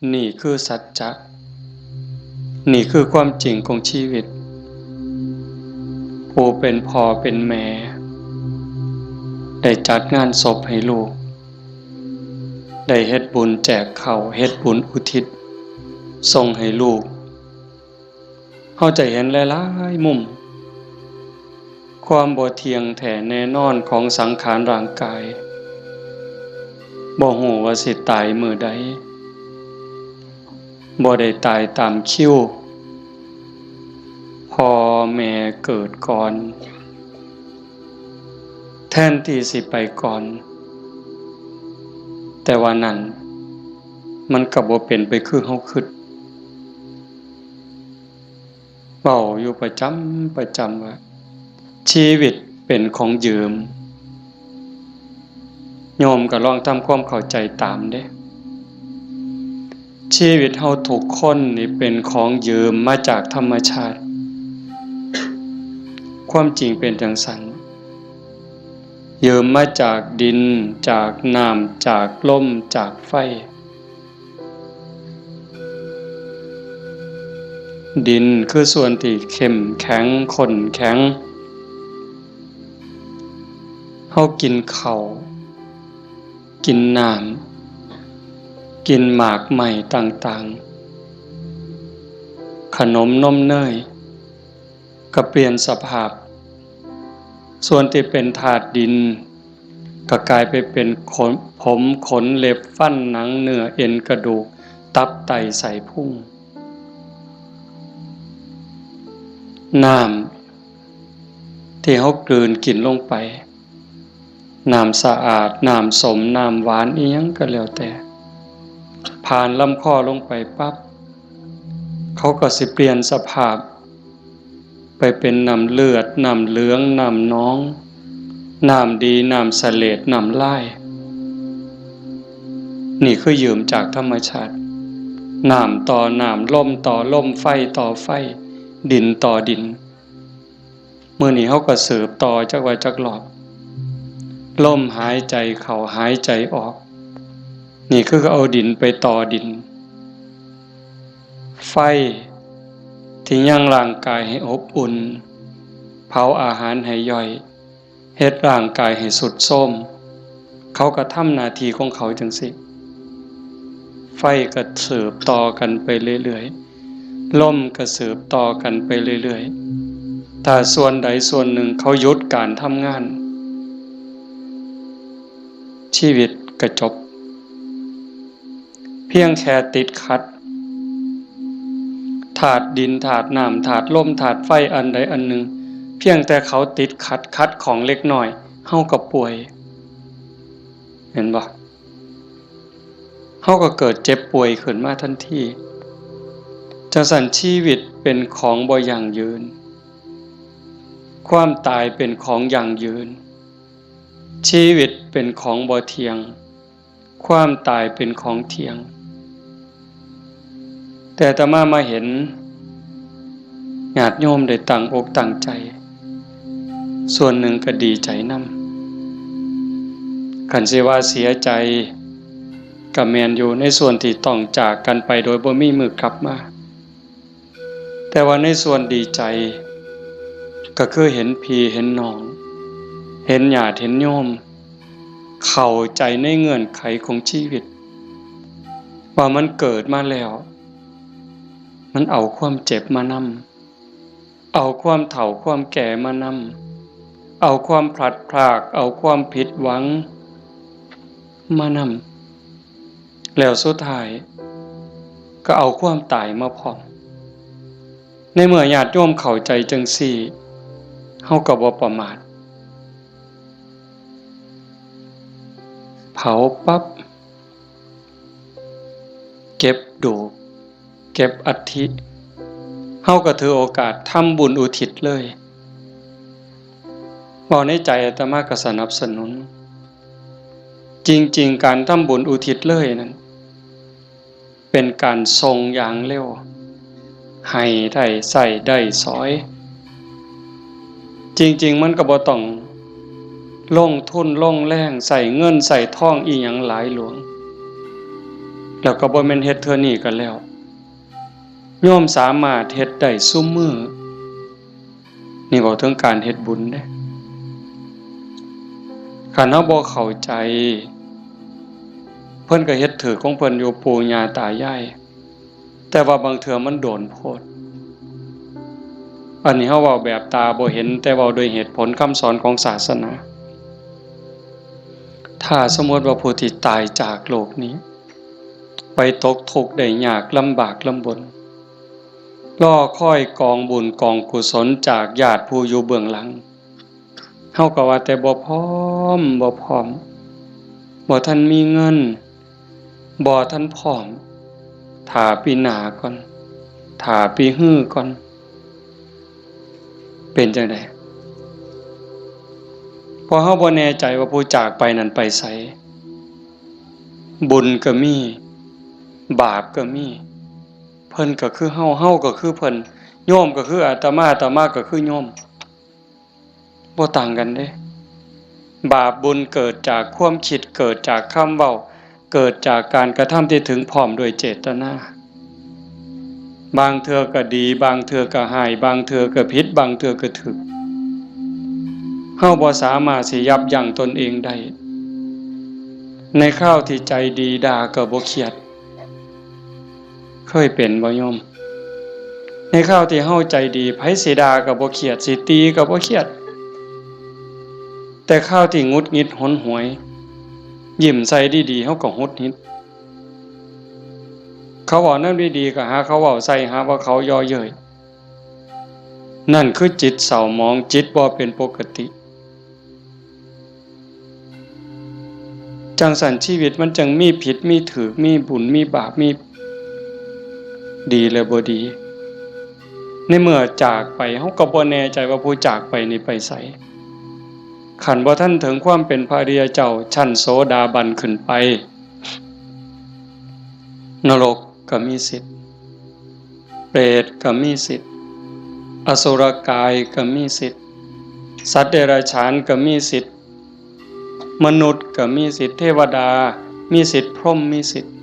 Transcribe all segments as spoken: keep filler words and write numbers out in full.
นี่คือสัจจะ นี่คือความจริงของชีวิต ผู้เป็นพ่อเป็นแม่ ได้จัดงานศพให้ลูก ได้เฮ็ดบุญแจกข้าว เฮ็ดบุญอุทิศส่งให้ลูก เฮาจะเห็นหลายๆมุม ความบ่เที่ยงแท้แน่นอนของสังขารร่างกาย บ่ฮู้ว่าสิตายมื้อใด บ่ได้ตายตามคิว พ่อแม่เกิดก่อน แทนที่สิไปก่อน แต่ว่านั่นมันก็บ่เป็นไปคือเฮาคิด เว้าอยู่ประจำประจำว่า ชีวิตเป็นของยืม โยมก็ลองทำความเข้าใจตามเด้ ชีวิตเฮาทุกคนนี่เป็นของยืมมาจากธรรมชาติ ความจริงเป็นจั่งซั้น ยืมมาจากดิน จากน้ำ จากลม จากไฟ ดินคือส่วนที่เข้มแข็ง ข้นแข็ง เฮากินข้าว กินน้ำ กินหมากไม้ต่างๆ ขนมนมเนย ก็เปลี่ยนสภาพ ส่วนที่เป็นธาตุดิน ก็กลายไปเป็นขน ผม ขน เล็บ ฟัน หนัง เนื้อ เอ็น กระดูก ตับ ไต ไส้พุง น้ำที่เฮากลืนกินลงไป น้ำสะอาด น้ำส้ม น้ำหวาน อิหยังก็แล้วแต่ ผ่านลำคอลงไปปั๊บ เขาก็สิเปลี่ยนสภาพ ไปเป็นน้ำเลือด น้ำเหลือง น้ำหนอง น้ำดี น้ำเสลด น้ำลาย นี่คือยืมจากธรรมชาติ น้ำต่อน้ำ ลมต่อลม ไฟต่อไฟ ดินต่อดิน มื้อนี้เฮาก็สืบต่อจักว่าจักรอบ ลมหายใจเข้าหายใจออก นี่คือเอาดินไปต่อดิน ไฟที่ยังร่างกายให้อบอุ่น เผาอาหารให้ย่อย เฮ็ดร่างกายให้ทรุดโทรม เขาก็ทำหน้าที่ของเขาจั่งซี้ ไฟก็สืบต่อกันไปเรื่อยๆ ลมก็สืบต่อกันไปเรื่อยๆ ถ้าส่วนใดส่วนหนึ่งเขาหยุดการทำงาน ชีวิตก็จบ เพียงแค่ติดขัด ธาตุดิน ธาตุน้ำ ธาตุลม ธาตุไฟ อันใดอันหนึ่ง เพียงแต่เขาติดขัด ขัดข้องเล็กน้อย เฮาก็ป่วย เห็นบ่ เฮาก็เกิดเจ็บป่วยขึ้นมาทันที จั่งซั้นชีวิตเป็นของบ่ยั่งยืน ความตายเป็นของยั่งยืน ชีวิตเป็นของบ่เที่ยง ความตายเป็นของเที่ยง แต่อาตมามาเห็นญาติโยมได้ตั้งอกตั้งใจ ส่วนหนึ่งก็ดีใจนำ คันสิว่าเสียใจก็แม่นอยู่ ในส่วนที่ต้องจากกันไปโดยบ่มีมื้อกลับมา แต่ว่าในส่วนดีใจ ก็คือเห็นพี่เห็นน้อง เห็นญาติเห็นโยม เข้าใจในเงื่อนไขของชีวิต ว่ามันเกิดมาแล้ว มันเอาความเจ็บมานำ เอาความเฒ่าความแก่มานำ เอาความพลัดพราก เอาความผิดหวังมานำ แล้วสุดท้ายก็เอาความตายมาพร้อม ในเมื่อญาติโยมเข้าใจจั่งซี้ เฮาก็บ่ประมาท เผาปั๊บ เก็บดูก เก็บอัฐิ เฮาก็ถือโอกาสทำบุญอุทิศเลย เว้าในใจอาตมาก็สนับสนุน จริงๆ การทำบุญอุทิศเลยนั่น เป็นการส่งอย่างเร็ว ให้ได้ใช้ได้สอย จริงๆ มันก็บ่ต้องลงทุนลงแรง ใช้เงินใช้ทองอิหยังหลายหลวง แล้วก็บ่แม่นเฮ็ดเทื่อนี้ก็แล้ว โยมสามารถเฮ็ดได้ซุมื้อ นี่เว้าถึงการเฮ็ดบุญเด้ คันเฮาบ่เข้าใจ เพิ่นก็เฮ็ดถืกของเพิ่นอยู่ ปู่ย่าตายาย แต่ว่าบางเทื่อมันโดนโพด อันนี้เฮาเว้าแบบตาบ่เห็น แต่เว้าโดยเหตุผลคำสอนของศาสนา ถ้าสมมติว่าผู้ที่ตายจากโลกนี้ ไปตกทุกข์ได้ยากลำบากลำบน รอคอยกองบุญกองกุศลจากญาติผู้อยู่เบื้องหลัง เฮาก็ว่าแต่บ่พร้อม บ่พร้อม บ่ทันมีเงิน บ่ทันพร้อม ถ้าปีหน้าก่อน ถ้าปีฮือก่อน เป็นจั่งใด เพราะเฮาบ่แน่ใจว่าผู้จากไปนั้นไปไส บุญก็มี บาปก็มี เพิ่นก็คือเฮา เฮาก็คือเพิ่น โยมก็คืออาตมา อาตมาก็คือโยม บ่ต่างกันเด้ บาปบุญเกิดจากความคิด เกิดจากคำเว้า เกิดจากการกระทำที่ถึงพร้อมด้วยเจตนา บางเทื่อก็ดี บางเทื่อก็ฮ้าย บางเทื่อก็ผิด บางเทื่อก็ถูก เฮาบ่สามารถสิยับยั้งตนเองได้ ในคราวที่ใจดีด่าก็บ่เครียด เคยเป็นบ่โยม ในคราวที่เฮาใจดี ไผสิด่าก็บ่เครียด สิตีก็บ่เครียด แต่คราวที่หงุดหงิดหนหวย ยิ้มใส่ดีๆ เฮาก็หงุดหงิด เขาเว้าแนวดีๆ ก็หาเขาเว้าใส่ หาว่าเขาเยาะเย้ย นั่นคือจิตเศร้าหมอง จิตบ่เป็นปกติ จั่งซั้นชีวิตมันจั่งมีผิดมีถูก มีบุญมีบาป มีดีและบ่ดี ในเมื่อจากไป เฮาก็บ่แน่ใจว่าผู้จากไปนี่ไปไส คันบ่ทันถึงความเป็นพระอริยเจ้าชั้นโสดาบันขึ้นไป นรกก็มีสิทธิ์ เปรตก็มีสิทธิ์ อสุรกายก็มีสิทธิ์ สัตว์เดรัจฉานก็มีสิทธิ์ มนุษย์ก็มีสิทธิ์ เทวดามีสิทธิ์ พรหมมีสิทธิ์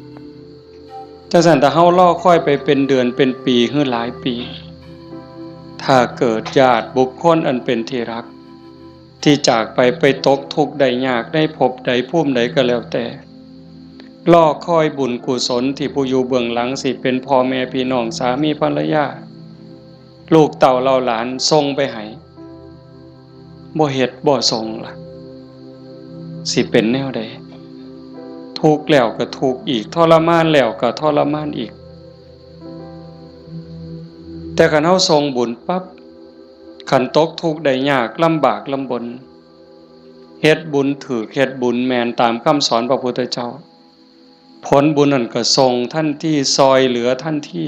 จั่งซั้นถ้าเฮารอคอยไปเป็นเดือนเป็นปีหรือหลายปี ถ้าเกิดญาติบุคคลอันเป็นที่รัก ที่จากไป ไปตกทุกข์ได้ยากในภพใดภูมิใดก็แล้วแต่ รอคอยบุญกุศลที่ผู้อยู่เบื้องหลัง สิเป็นพ่อแม่พี่น้อง สามีภรรยา ลูกเต้าเหล่าหลานส่งไปให้ บ่เฮ็ดบ่ส่งล่ะ สิเป็นแนวใด ทุกข์แล้วก็ทุกข์อีก ทรมานแล้วก็ทรมานอีก แต่คันเฮาส่งบุญปั๊บ คันตกทุกข์ได้ยากลำบากลำบน เฮ็ดบุญถูก เฮ็ดบุญแม่นตามคำสอนพระพุทธเจ้า ผลบุญนั่นก็ส่งทันที ซ่อยเหลือทันที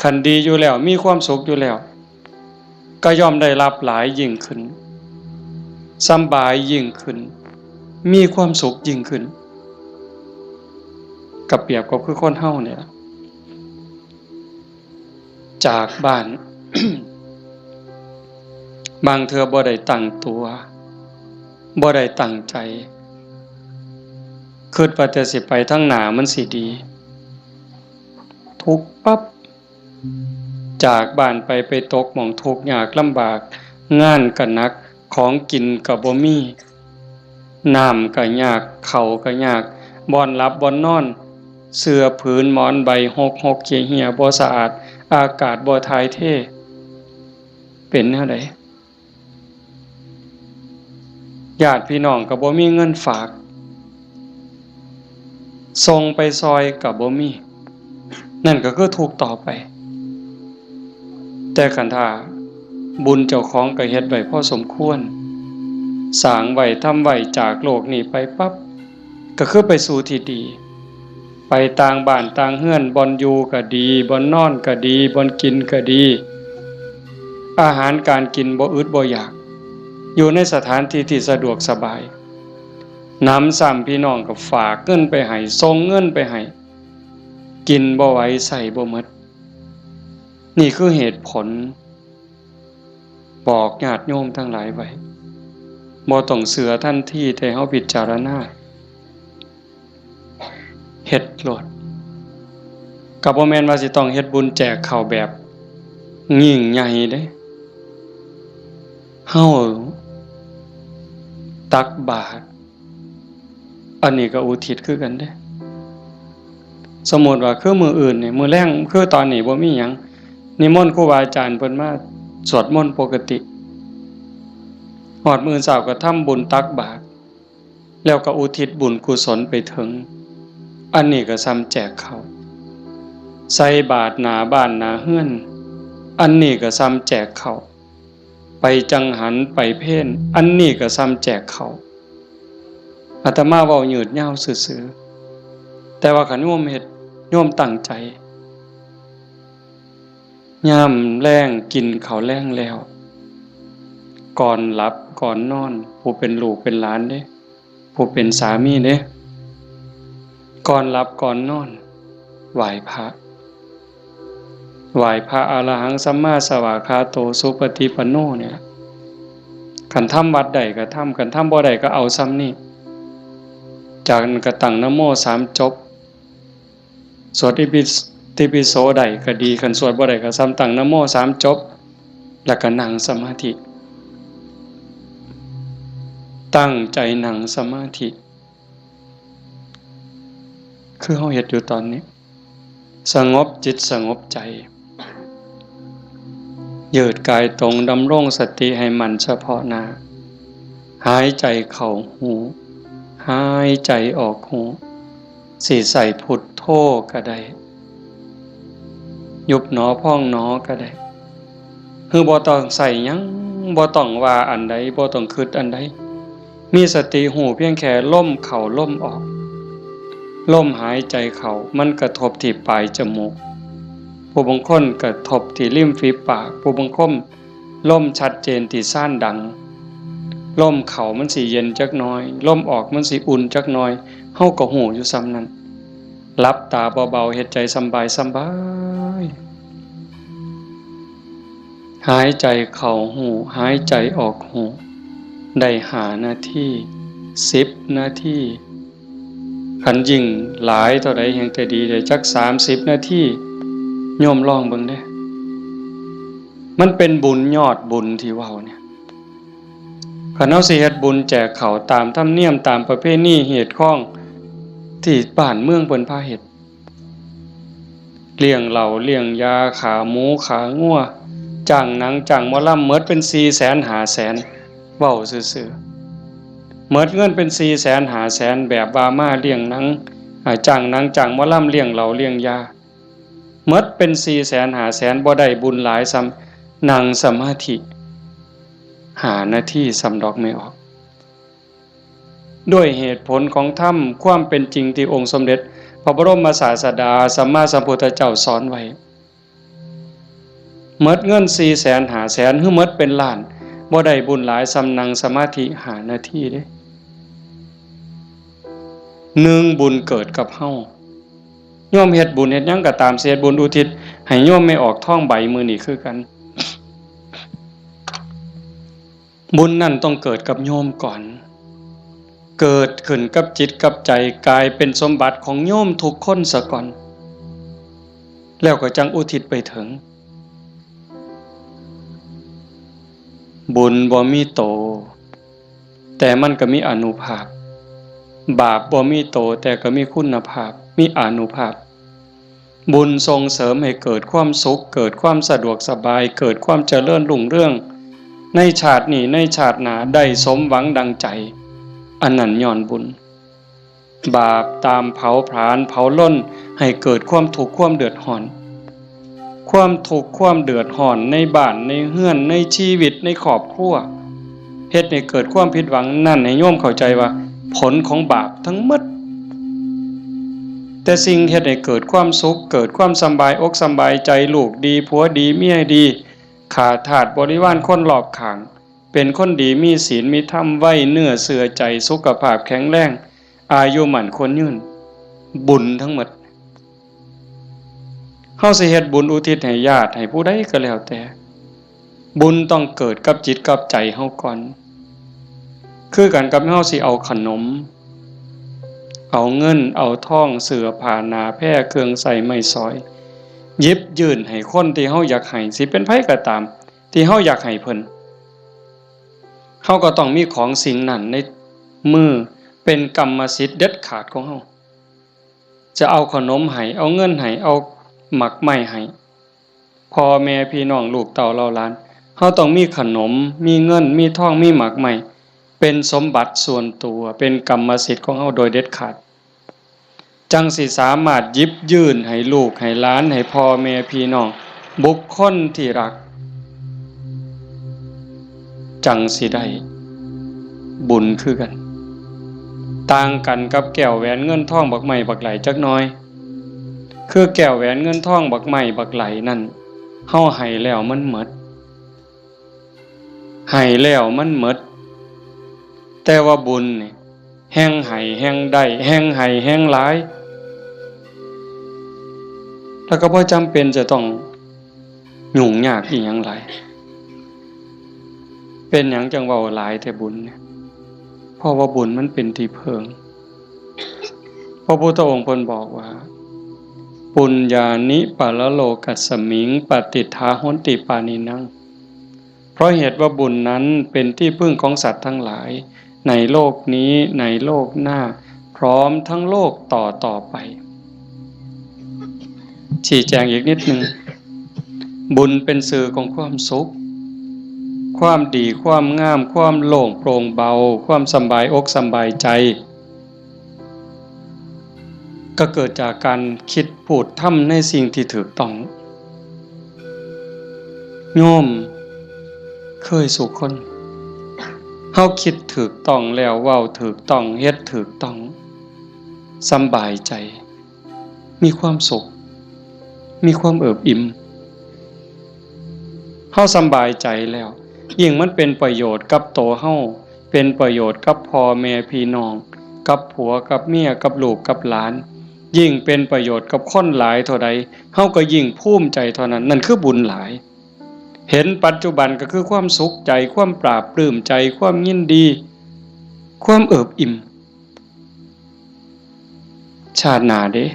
คันดีอยู่แล้ว มีความสุขอยู่แล้ว ก็ย่อมได้รับหลายยิ่งขึ้น สำบายยิ่งขึ้น มีความสุขยิ่งขึ้น ก็เปรียบกับคือคนเฮาเนี่ย จากบ้าน บางเทื่อบ่ได้ตั้งตัว บ่ได้ตั้งใจ คิดว่าแต่สิไปทางหน้ามันสิดี ทุกข์ปั๊บ จากบ้านไป ไปตกหม่องทุกข์ยากลำบาก งานก็หนัก ของกินก็บ่มี น้ำก็ยาก ข้าวก็ยาก บ่อนหลับบ่อนนอน เสื่อผืนหมอนใบหกหกเหี่ยๆ บ่สะอาด อากาศบ่ถ่ายเท เป็นแนวใด ญาติพี่น้องก็บ่มีเงินฝาก ส่งไปซ่อยก็บ่มี นั่นก็คือทุกข์ต่อไป แต่คันถ้าบุญเจ้าของก็เฮ็ดไว้พอสมควร สร้างไว้ ทำไว้ จากโลกนี้ไปปั๊บ ก็คือไปสู่ที่ดี ไปต่างบ้านต่างเฮือน บ่อนอยู่ก็ดี บ่อนนอนก็ดี บ่อนกินก็ดี อาหารการกินบ่อึดบ่อยาก อยู่ในสถานที่ที่สะดวกสบาย หนำซ้ำพี่น้องก็ฝากเงินไปให้ ส่งเงินไปให้ กินบ่ไหว ใช้บ่หมด นี่คือเหตุผล บอกญาติโยมทั้งหลายไว้ บ่ต้องเชื่อทันที แต่เฮาพิจารณา เฮ็ดโลด ก็บ่แม่นว่าสิต้องเฮ็ดบุญแจกข้าวแบบยิ่งใหญ่เด้ เฮาตักบาตร อันนี้ก็อุทิศคือกันเด้ สมมุติว่าคือมื้ออื่นนี่ มื้อแลง คือตอนนี้บ่มีหยัง นิมนต์ครูบาอาจารย์เพิ่นมาสวดมนต์ปกติ ฮอดมื้อเช้าก็ทำบุญตักบาตร แล้วก็อุทิศบุญกุศลไปถึง อันนี้ก็ส่ำแจกข้าว ใส่บาตรหน้าบ้านหน้าเฮือน อันนี้ก็ส่ำแจกข้าว ไปจังหันไปเพล อันนี้ก็ส่ำแจกข้าว อาตมาเว้ายืดยาวซื่อๆ แต่ว่าคันโยมเฮ็ด โยมตั้งใจ ยามแลงกินข้าวแลงแล้ว ก่อนหลับก่อนนอน ผู้เป็นลูกเป็นหลานเด้ ผู้เป็นสามีเด้ ก่อนหลับก่อนนอน ไหว้พระ ไหว้พระอรหังสัมมาสวากขาโตสุปฏิปันโนเนี่ย คันทำวัดใดก็ทำ คันทำบ่ได้ก็เอาส่ำนี้ จากนั้นก็ตั้งนะโมสามจบ สวดอิติปิโสได้ก็ดี คันสวดบ่ได้ก็ส่ำตั้งนะโมสามจบ แล้วก็นั่งสมาธิ ตั้งใจนั่งสมาธิ คือเฮาเฮ็ดอยู่ตอนนี้ สงบจิตสงบใจ ยืดกายตรง ดำรงสติให้มั่นเฉพาะหน้า หายใจเข้าฮู้ หายใจออกฮู้ สิใส่พุทโธก็ได้ ยุบหนอพองหนอก็ได้ คือบ่ต้องใส่หยัง บ่ต้องว่าอันใด บ่ต้องคิดอันใด มีสติฮู้เพียงแค่ลมเข้าลมออก ลมหายใจเข้ามันกระทบที่ปลายจมูก ผู้บางคนกระทบที่ริมฝีปาก ผู้บางคนลมชัดเจนที่ซานดัง ลมเข้ามันสิเย็นจักหน่อย ลมออกมันสิอุ่นจักหน่อย เฮาก็ฮู้อยู่ส่ำนั้น หลับตาเบาๆ เฮ็ดใจสำบายสำบาย หายใจเข้าฮู้ หายใจออกฮู้ ได้ห้านาที สิบนาที คันยิ่งหลายเท่าใดแฮ่งแต่ดี ได้จักสามสิบนาที โยมลองเบิ่งเด้ มันเป็นบุญยอดบุญที่เว้าเนี่ย คันเฮาสิเฮ็ดบุญแจกข้าวตามธรรมเนียม ตามประเพณีฮีตคองที่บ้านเมืองเพิ่นพาเฮ็ด เลี้ยงเหล้าเลี้ยงยา ฆ่าหมูฆ่างัว จ้างหนังจ้างหมอลำ หมดเป็นสี่แสนห้าแสน เว้าซื่อๆ หมดเงินเป็นสี่แสนห้าแสน แบบว่ามาเลี้ยงหนัง อ่า จ้างหนังจ้างหมอลำ เลี้ยงเหล้าเลี้ยงยา หมดเป็นสี่แสนห้าแสน บ่ได้บุญหลายส่ำนั่งสมาธิห้านาทีส่ำดอก แม่ออก ด้วยเหตุผลของธรรม ความเป็นจริงที่องค์สมเด็จพระบรมศาสดาสัมมาสัมพุทธเจ้าสอนไว้ หมดเงินสี่แสนห้าแสน หรือหมดเป็นล้าน บ่ได้บุญหลายส่ำนั่งสมาธิห้านาทีเด้ หนึ่ง บุญเกิดกับเฮา โยมเฮ็ดบุญเฮ็ดหยังก็ตาม สิเฮ็ดบุญอุทิศให้โยมแม่ออกทองใบมื้อนี้คือกัน บุญนั่นต้องเกิดกับโยมก่อน เกิดขึ้นกับจิตกับใจ กลายเป็นสมบัติของโยมทุกคนซะก่อน แล้วก็จั่งอุทิศไปถึง บุญบ่มีโต แต่มันก็มีอานุภาพ บาปบ่มีโต แต่ก็มีคุณภาพ มีอานุภาพ บุญส่งเสริมให้เกิดความสุข เกิดความสะดวกสบาย เกิดความเจริญรุ่งเรือง ในชาตินี้ ในชาติหน้า ได้สมหวังดังใจ อันนั้นย้อนบุญ บาปตามเผาผลาญเผาลนให้เกิดความทุกข์ความเดือดร้อน ความทุกข์ความเดือดร้อนในบ้านในเฮือนในชีวิตในครอบครัว เฮ็ดให้เกิดความผิดหวัง นั่นให้โยมเข้าใจว่าผลของบาปทั้งหมด แต่สิ่งเฮ็ดให้เกิดความสุข เกิดความสำบายอกสำบายใจ ลูกดีผัวดีเมียดี ข้าทาสบริวารคนรอบข้าง เป็นคนดีมีศีลมีธรรม ไว้เนื้อเชื่อใจ สุขภาพแข็งแรง อายุมั่นขวัญยืน บุญทั้งหมด เฮาสิเฮ็ดบุญอุทิศให้ญาติให้ผู้ใดก็แล้วแต่ บุญต้องเกิดกับจิตกับใจเฮาก่อน คือกันกับเฮาสิเอาขนม เอาเงินเอาทอง เสื้อผ้าหน้าแพร เครื่องใช้ไม้สอย หยิบยื่นให้คนที่เฮาอยากให้ สิเป็นไผก็ตาม ที่เฮาอยากให้เพิ่น เฮาก็ต้องมีของสิ่งนั้นในมือ เป็นกรรมสิทธิ์เด็ดขาดของเฮา จะเอาขนมให้ เอาเงินให้ เอาหมากไม้ให้ พ่อแม่พี่น้องลูกเต้าเหล่าหลาน เฮาต้องมีขนม มีเงิน มีทอง มีหมากไม้ เป็นสมบัติส่วนตัว เป็นกรรมสิทธิ์ของเฮาโดยเด็ดขาด จั่งสิสามารถหยิบยื่นให้ลูกให้หลาน ให้พ่อแม่พี่น้อง บุคคลที่รัก จั่งสิได้บุญคือกัน ต่างกันกับแก้วแหวนเงินทองบักไม้บักไหลจักหน่อย คือแก้วแหวนเงินทองบักไม้บักไหลนั่น เฮาให้แล้วมันหมด ให้แล้วมันหมด แต่ว่าบุญนี่ แฮ่งให้แฮ่งได้ แฮ่งให้แฮ่งหลาย แล้วก็บ่จำเป็นจะต้องยุ่งยากอีหยังหลาย เป็นหยังจั่งเว้าหลายแต่บุญเนี่ย เพราะว่าบุญมันเป็นที่เพิ่ง พระพุทธองค์เพิ่นบอกว่า ปุญญานิปะระโลกัสสมิง ปะติฏฐาหอนติปานินัง เพราะเหตุว่าบุญนั้นเป็นที่พึ่งของสัตว์ทั้งหลาย ในโลกนี้ ในโลกหน้า พร้อมทั้งโลกต่อต่อไป ชี้แจงอีกนิดหนึ่ง บุญเป็นสื่อของความสุข ความดี ความงาม ความโล่งโปร่งเบา ความสำบายอกสำบายใจ ก็เกิดจากการคิดพูดทำในสิ่งที่ถูกต้อง โยมเคยสู่คน เฮาคิดถูกต้องแล้ว เว้าถูกต้อง เฮ็ดถูกต้อง สำบายใจ มีความสุข มีความเอิบอิ่ม เฮาสำบายใจแล้ว ยิ่งมันเป็นประโยชน์กับตัวเฮา เป็นประโยชน์กับพ่อแม่พี่น้อง กับผัวกับเมีย กับลูกกับหลาน ยิ่งเป็นประโยชน์กับคนหลายเท่าใด เฮาก็ยิ่งภูมิใจเท่านั้น นั่นคือบุญหลาย เห็นปัจจุบันก็คือความสุขใจ ความปลาบปลื้มใจ ความยินดี ความเอิบอิ่ม ชาติหน้าเด้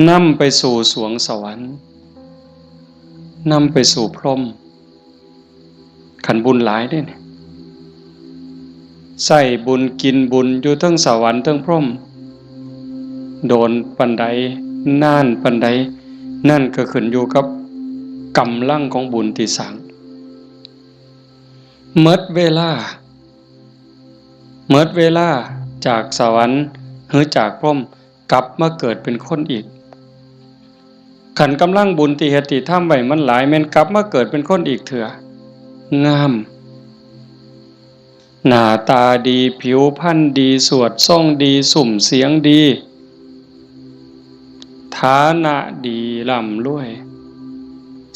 นำไปสู่สวงสวรรค์ นำไปสู่พรหม คันบุญหลายเด้เนี่ย ใช้บุญกินบุญอยู่เทิงสวรรค์เทิงพรหม โดนปานใด นานปานใด นั่นก็ขึ้นอยู่กับกำลังของบุญที่สร้าง หมดเวลา หมดเวลาจากสวรรค์หรือจากพรหม กลับมาเกิดเป็นคนอีก คันกำลังบุญที่เฮ็ดที่ทำไว้มันหลาย แม่นกลับมาเกิดเป็นคนอีกเทื่อ งาม หน้าตาดี ผิวพรรณดี สวดทรงดี ซุ่มเสียงดี ฐานะดี ร่ำรวย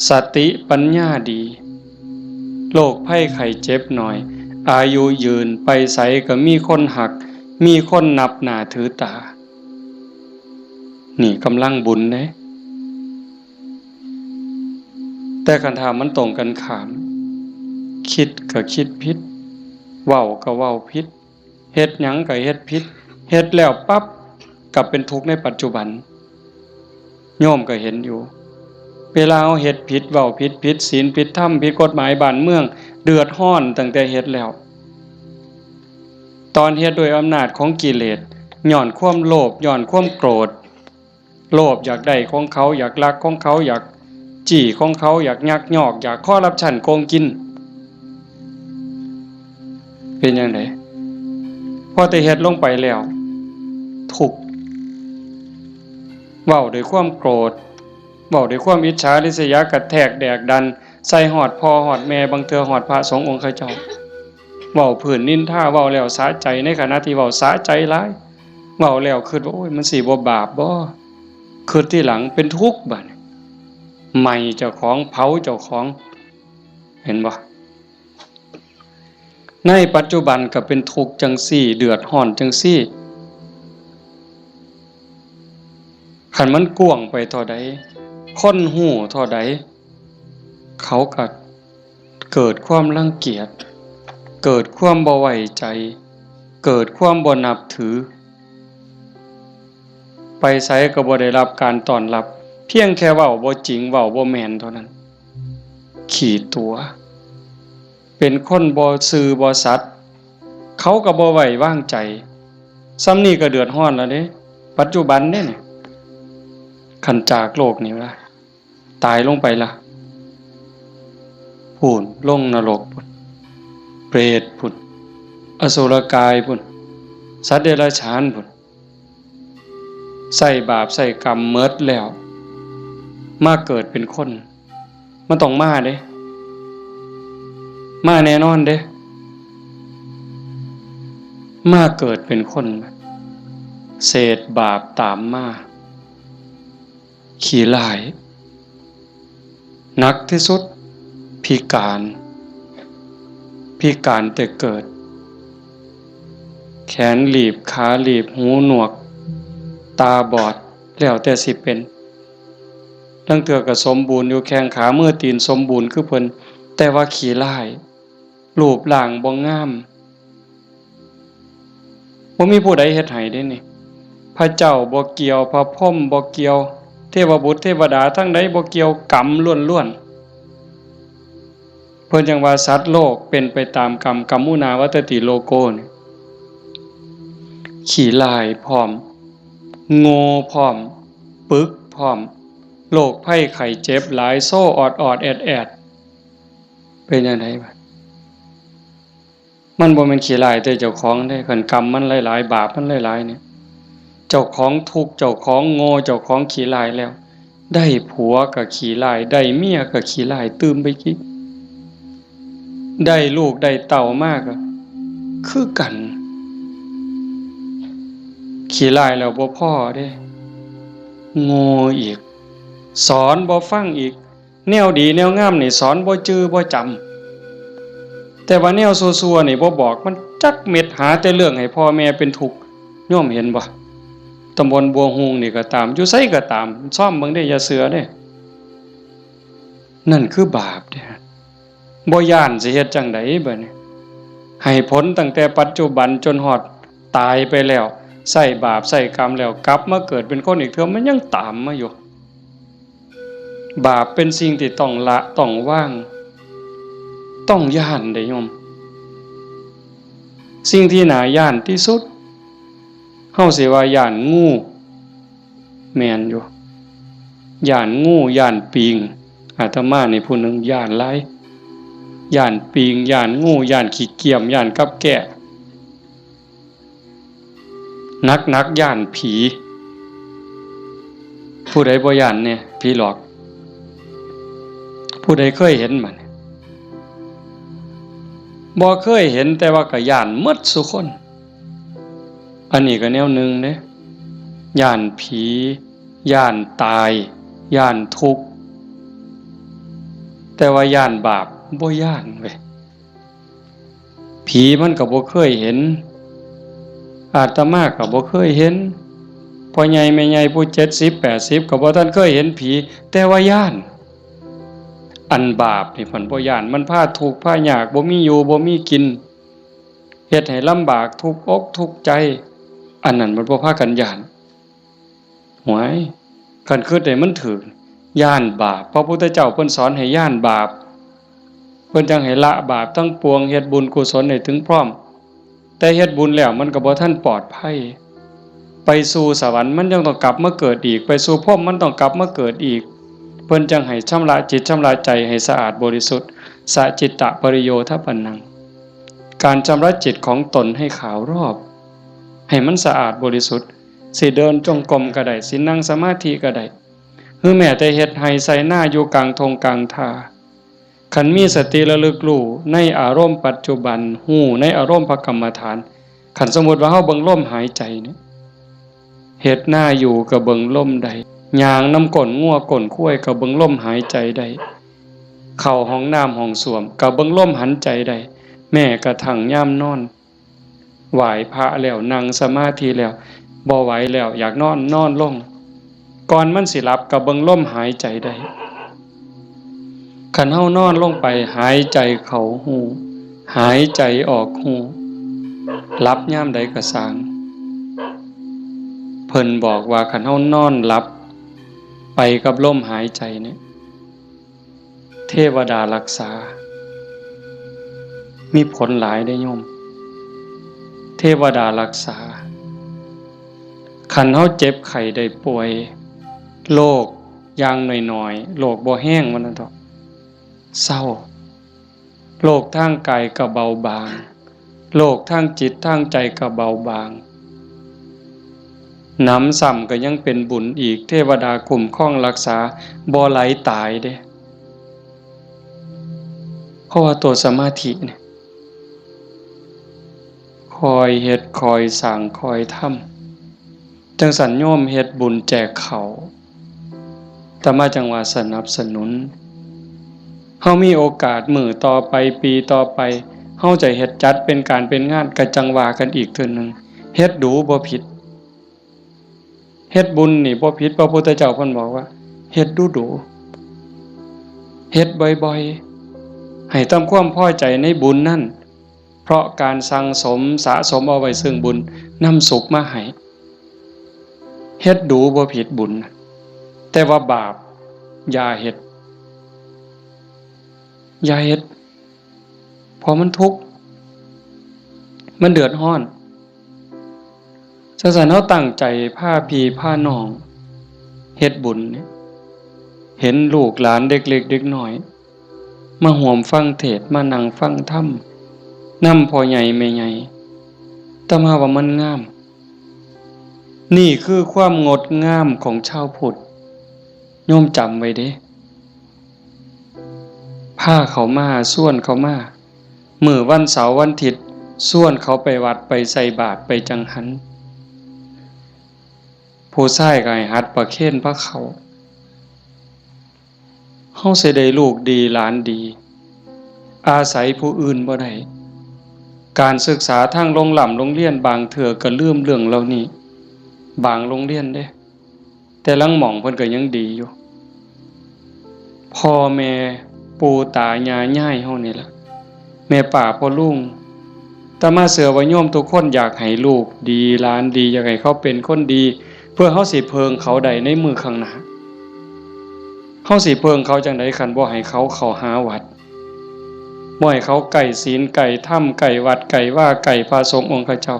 สติปัญญาดี โรคภัยไข้เจ็บน้อย อายุยืน ไปไสก็มีคนฮัก มีคนนับหน้าถือตา นี่กำลังบุญเด้ แต่คันถ้ามันตรงกันข้าม คิดก็คิดผิด เว้าก็เว้าผิด เฮ็ดหยังก็เฮ็ดผิด เฮ็ดแล้วปั๊บ กลับเป็นทุกข์ในปัจจุบัน โยมก็เห็นอยู่ เวลาเฮาเฮ็ดผิด เว้าผิด ผิดศีล ผิดธรรม ผิดกฎหมายบ้านเมือง เดือดร้อนตั้งแต่เฮ็ดแล้ว ตอนเฮ็ดด้วยอำนาจของกิเลส ย้อนความโลภ ย้อนความโกรธ โลภอยากได้ของเขา อยากลักของเขา อยากจี้ของเขา อยากยักยอก อยากคอร์รัปชันโกงกิน เป็นจั่งใด พอแต่เฮ็ดลงไปแล้ว ทุกข์ เว้าด้วยความโกรธ เว้าด้วยความอิจฉาริษยา กระแทกแดกดัน ใส่ฮอดพ่อฮอดแม่ บางเทื่อฮอดพระสงฆ์องค์เขาเจ้า เว้าพื้นนินทา เว้าแล้วสะใจ ในขณะที่เว้าสะใจหลาย เว้าแล้วคิดว่า โอ้ย มันสิบ่บาปบ่ คิดทีหลังเป็นทุกข์บัดนี้ ไหม้เจ้าของ เผาเจ้าของ เห็นบ่ ในปัจจุบันก็เป็นทุกข์จั่งซี้ เดือดร้อนจั่งซี้ คันมันกว้างไปเท่าใด คนฮู้เท่าใด เขาก็เกิดความรังเกียจ เกิดความบ่ไว้ใจ เกิดความบ่นับถือ ไปไสก็บ่ได้รับการต้อนรับ เพียงแค่เว้าบ่จริง เว้าบ่แม่นเท่านั้น ขี้ตั๋ว เป็นคนบ่ซื่อบ่สัตย์ เขาก็บ่ไว้วางใจ ส่ำนี้ก็เดือดร้อนแล้วเด้ ปัจจุบันเด้นี่ คันจากโลกนี้ละ ตายลงไปละ พู้น ลงนรกพู้น เปรตพู้น อสุรกายพู้น สัตว์เดรัจฉานพู้น ใช้บาปใช้กรรมหมดแล้ว มาเกิดเป็นคน มันต้องมาเด้ มาแน่นอนเด้ มาเกิดเป็นคน เศษบาปตามมา ขี้ร้าย หนักที่สุด พิการ พิการแต่เกิด แขนหลีบ ขาหลีบ หูหนวก ตาบอด แล้วแต่สิเป็น ลางเทื่อก็สมบูรณ์อยู่ แข้งขามือตีนสมบูรณ์คือเพิ่น แต่ว่าขี้ร้าย รูปร่างบ่งาม บ่มีผู้ใดเฮ็ดให้เด้นี่ พระเจ้าบ่เกี่ยว พระพรหมบ่เกี่ยว เทวบุตรเทวดาทั้งใดบ่เกี่ยว กรรมล้วนๆ เพิ่นจั่งว่าสัตว์โลกเป็นไปตามกรรม กัมมุนาวัตติโลโกนี่ ขี้ร้ายพร้อม โง่พร้อม ปึกพร้อม โรคภัยไข้เจ็บหลาย โซออดๆ แอดๆ เป็นจั่งใดบาด มันบ่แม่นขี้ร้ายแต่เจ้าของเด้ คันกรรมมันหลายๆ บาปมันหลายๆ เนี่ย เจ้าของทุกข์ เจ้าของโง่ เจ้าของขี้ร้ายแล้ว ได้ผัวก็ขี้ร้าย ได้เมียก็ขี้ร้ายตื่มไปอีก ได้ลูกได้เต้ามาก็คือกัน ขี้ร้ายแล้วบ่พอเด้ โง่อีก สอนบ่ฟังอีก แนวดีแนวงามนี่สอนบ่จื่อบ่จำ แต่ว่าแนวซั่วๆ นี่บ่บอกมันจักเม็ด หาแต่เรื่องให้พ่อแม่เป็นทุกข์ โยมเห็นบ่ ตำบลบัวฮูงนี่ก็ตาม อยู่ไสก็ตาม ซ่อมเบิ่งเด้ อย่าเชื่อเด้ นั่นคือบาปเด้ บ่ย้านสิเฮ็ดจั่งใดบัดนี้ ให้ผลตั้งแต่ปัจจุบันจนฮอดตายไปแล้ว ใช้บาปใช้กรรมแล้ว กลับมาเกิดเป็นคนอีกเทื่อ มันยังตามมาอยู่ บาปเป็นสิ่งที่ต้องละ ต้องวาง ต้องย้านเด้โยม สิ่งที่น่าย้านที่สุด เฮาสิว่าย้านงู แม่นอยู่ ย้านงู ย้านปิง อาตมานี่ผู้หนึ่งย้านหลาย ย้านปิง ย้านงู ย้านขี้เกียม ย้านกับแก้ หนักๆ ย้านผี ผู้ใดบ่ย้านแน่ ผีหลอก ผู้ใดเคยเห็นบ่เนี่ย บ่เคยเห็น แต่ว่าก็ย้านหมดซุคน อันนี้ก็แนวหนึ่งเด้ ย้านผี ย้านตาย ย้านทุกข์ แต่ว่าย้านบาปบ่ย้านเว้ย ผีมันก็บ่เคยเห็น อาตมาก็บ่เคยเห็น พ่อใหญ่แม่ใหญ่ผู้เจ็ดสิบแปดสิบก็บ่ทันเคยเห็นผี แต่ว่าย้าน อันบาปนี่เพิ่นบ่ย้าน มันพาทุกข์พายาก บ่มีอยู่บ่มีกิน เฮ็ดให้ลำบากทุกข์อกทุกข์ใจ อันนั้นมันบ่พากันย้าน หวย คันคิดได้มันถืก ย้านบาป พระพุทธเจ้าเพิ่นสอนให้ย้านบาป เพิ่นจั่งให้ละบาปทั้งปวง เฮ็ดบุญกุศลให้ถึงพร้อม แต่เฮ็ดบุญแล้วมันก็บ่ทันปลอดภัย ไปสู่สวรรค์มันยังต้องกลับมาเกิดอีก ไปสู่พรหมมันต้องกลับมาเกิดอีก เพิ่นจั่งให้ชำระจิตชำระใจให้สะอาดบริสุทธิ์ สะจิตตะปริโยทปนัง การชำระจิตของตนให้ขาวรอบ ให้มันสะอาดบริสุทธิ์ สิเดินจงกรมก็ได้ สินั่งสมาธิก็ได้ หรือแม้แต่เฮ็ดไร่ไถนาอยู่กลางท่งกลางท่า คันมีสติระลึกรู้ในอารมณ์ปัจจุบัน รู้ในอารมณ์พระกรรมฐาน คันสมมุติว่าเฮาเบิ่งลมหายใจเนี่ย เฮ็ดนาอยู่ก็เบิ่งลมได้ ย่างนำก้นงัวก้นควายก็เบิ่งลมหายใจได้ เข้าห้องน้ำห้องส้วมก็เบิ่งลมหายใจได้ แม้กระทั่งยามนอน ไหว้พระแล้ว นั่งสมาธิแล้ว บ่ไหวแล้ว อยากนอน นอนลง ก่อนมันสิหลับก็เบิ่งลมหายใจได้ คันเฮานอนลงไป หายใจเข้ารู้ หายใจออกรู้ หลับยามใดก็ซ่าง เพิ่นบอกว่าคันเฮานอนหลับไปกับลมหายใจเนี่ย เทวดารักษา มีผลหลายเด้อโยม เทวดารักษา คันเฮาเจ็บไข้ได้ป่วย โรคอย่างน้อยๆ โรคบ่แฮงว่าซั่นเถาะ เซา โรคทางกายก็เบาบาง โรคทางจิตทางใจก็เบาบาง หนำซ้ำก็ยังเป็นบุญอีก เทวดาคุ้มครองรักษา บ่ไหลตายเด้ เพราะว่าตัวสมาธิเนี่ย คอยเฮ็ด คอยสร้าง คอยทำ จั่งซั้นโยมเฮ็ดบุญแจกข้าว อาตมาจั่งว่าสนับสนุน เฮามีโอกาสมื้อต่อไป ปีต่อไป เฮาจะเฮ็ดจัดเป็นการเป็นงาน ก็จั่งว่ากันอีกเทื่อหนึ่ง เฮ็ดดูบ่ผิด เฮ็ดบุญนี่บ่ผิด พระพุทธเจ้าเพิ่นบอกว่า เฮ็ดดูดู เฮ็ดบ่อยๆ ให้ทำความพอใจในบุญนั่น เพราะการสั่งสมสะสมเอาไว้ซึ่งบุญ นำสุขมาให้ เฮ็ดดูบ่ผิดบุญ แต่ว่าบาปอย่าเฮ็ด อย่าเฮ็ด เพราะมันทุกข์ มันเดือดร้อน จั่งซั้นเฮาตั้งใจพาพี่พาน้องเฮ็ดบุญเนี่ย เห็นลูกหลานเด็กเล็กเด็กน้อย มาร่วมฟังเทศน์ มานั่งฟังธรรม นำพ่อใหญ่แม่ใหญ่ อาตมาว่ามันงาม นี่คือความงดงามของชาวพุทธ โยมจำไว้เด้ พาเขามา ชวนเขามา มื้อวันเสาร์วันอาทิตย์ ชวนเขาไปวัด ไปใส่บาตร ไปจังหัน ผู้ชายก็ให้หัดประเคนพาเข้า เฮาสิได้ลูกดีหลานดี อาศัยผู้อื่นบ่ได้ การศึกษาทางโรงร่ำโรงเรียนบางเทื่อก็ลืมเรื่องเหล่านี้ บางโรงเรียนเด้ แต่ลางหม่องเพิ่นก็ยังดีอยู่ พ่อแม่ปู่ตายายยายเฮานี่ล่ะ แม่ป้าพ่อลุง อาตมาเชื่อว่าโยมทุกคนอยากให้ลูกดีหลานดี อยากให้เขาเป็นคนดี เพื่อเฮาสิเพิ่งเขาได้ในมื้อข้างหน้า เฮาสิเพิ่งเขาจั่งใดคันบ่ให้เขาเข้าหาวัด บ่ให้เขาใกล้ศีลใกล้ธรรม ใกล้วัดใกล้วา ใกล้พระสงฆ์องค์เจ้า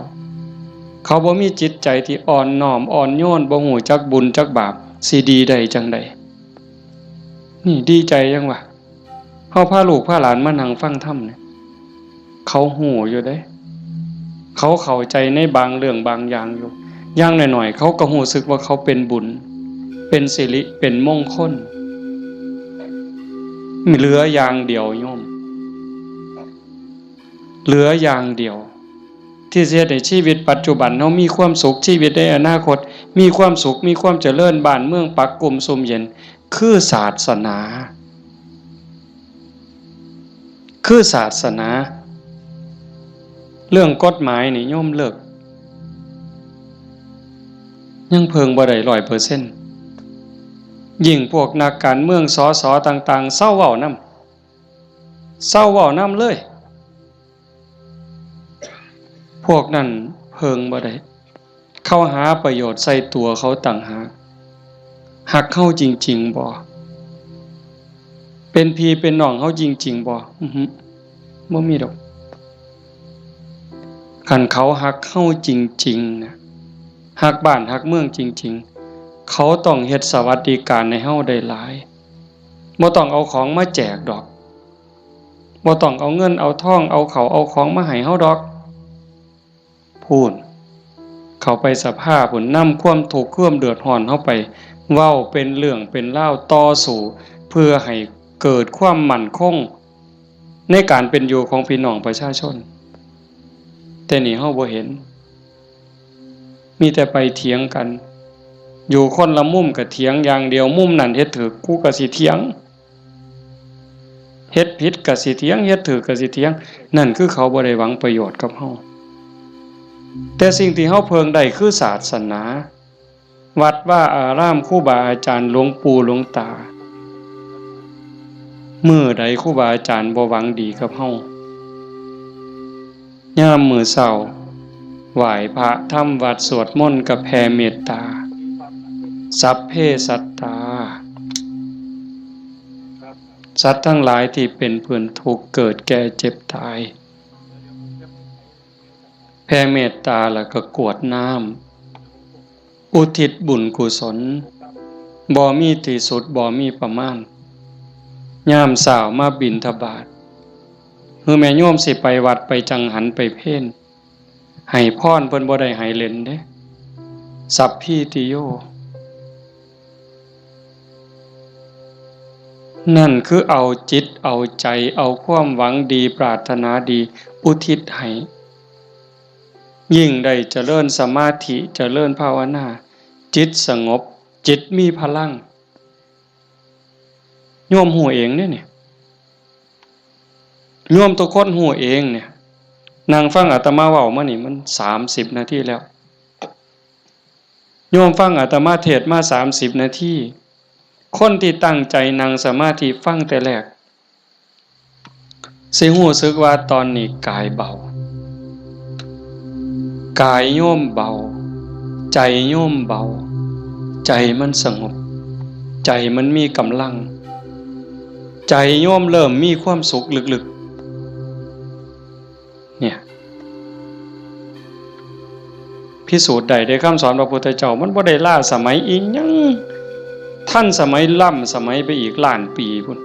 เขาบ่มีจิตใจที่อ่อนน้อมอ่อนโยน บ่ฮู้จักบุญจักบาป สิดีได้จั่งใด นี่ดีใจจั่งวะ เฮาพาลูกพาหลานมานั่งฟังธรรมเนี่ย เขาฮู้อยู่เด้ เขาเข้าใจในบางเรื่องบางอย่างอยู่ อย่างน้อยๆ เขาก็ฮู้สึกว่าเขาเป็นบุญ เป็นสิริ เป็นมงคล เหลืออย่างเดียวโยม เหลืออย่างเดียว ที่สิเฮ็ดให้ชีวิตปัจจุบันเฮามีความสุข ชีวิตในอนาคตมีความสุข มีความเจริญ บ้านเมืองปักกุมซุ่มเย็น คือศาสนา คือศาสนา เรื่องกฎหมายนี่โยมเลิก ยังเพิ่งบ่ได้ร้อยเปอร์เซ็นต์ ยิ่งพวกนักการเมือง สส ต่างๆ เซาเว้านำ เซาเว้านำเลย พวกนั้นเพิ่งบ่ได้ เขาหาประโยชน์ใส่ตัวเขาต่างหาก ฮักเฮาจริงๆ บ่ เป็นพี่เป็นน้องเฮาจริงๆ บ่ อือฮึ บ่มีดอก คันเขาฮักเฮาจริงๆ นะ ฮักบ้านฮักเมืองจริงๆ เขาต้องเฮ็ดสวัสดิการให้เฮาได้หลาย บ่ต้องเอาของมาแจกดอก บ่ต้องเอาเงินเอาทอง เอาข้าวเอาของมาให้เฮาดอก พู้น เข้าไปสภาพู้น นำความทุกข์ความเดือดร้อนเฮาไป เว้าเป็นเรื่องเป็นราว ต่อสู้ เพื่อให้เกิดความมั่นคง ในการเป็นอยู่ของพี่น้องประชาชน แต่นี่เฮาบ่เห็น มีแต่ไปเถียงกัน อยู่คนละมุมก็เถียงอย่างเดียว มุมนั่นเฮ็ดถูก กูก็สิเถียง เฮ็ดผิดก็สิเถียง เฮ็ดถูกก็สิเถียง นั่นคือเขาบ่ได้หวังประโยชน์กับเฮา แต่สิ่งที่เฮาเพิ่งได้คือศาสนา วัดวาอาราม ครูบาอาจารย์ หลวงปู่หลวงตา มื้อใดครูบาอาจารย์บ่หวังดีกับเฮา ยามมื้อเช้า ไหว้พระทำวัตรสวดมนต์กับแผ่เมตตา สัพเพสัตตา สัตว์ทั้งหลายที่เป็นเพื่อนทุกข์เกิดแก่เจ็บตาย แผ่เมตตาแล้วก็กรวดน้ำ อุทิศบุญกุศล บ่มีที่สุด บ่มีประมาณ ยามเช้ามาบิณฑบาต คือแม่โยมสิไปวัดไปจังหันไปเพล ให้พรเพิ่นบ่ได้ให้เล่นเด้ สัพพีติโย นั่นคือเอาจิตเอาใจ เอาความหวังดีปรารถนาดีอุทิศให้ ยิ่งได้เจริญสมาธิเจริญภาวนา จิตสงบ จิตมีพลัง โยมฮู้เองเด้เนี่ย โยมทุกคนฮู้เองเนี่ย นั่งฟังอาตมาเว้ามานี่มันสามสิบนาทีแล้ว โยมฟังอาตมาเทศน์มาสามสิบนาที คนที่ตั้งใจนั่งสมาธิฟังแต่แรก สิฮู้สึกว่าตอนนี้กายเบา กายโยมเบา ใจโยมเบา ใจมันสงบ ใจมันมีกำลัง ใจโยมเริ่มมีความสุขลึกๆ เนี่ย พิสูจน์ได้เด้ คำสอนพระพุทธเจ้า มันบ่ได้ล้าสมัยอีหยัง ทันสมัยล้ำสมัยไปอีกล้านปีพุ้น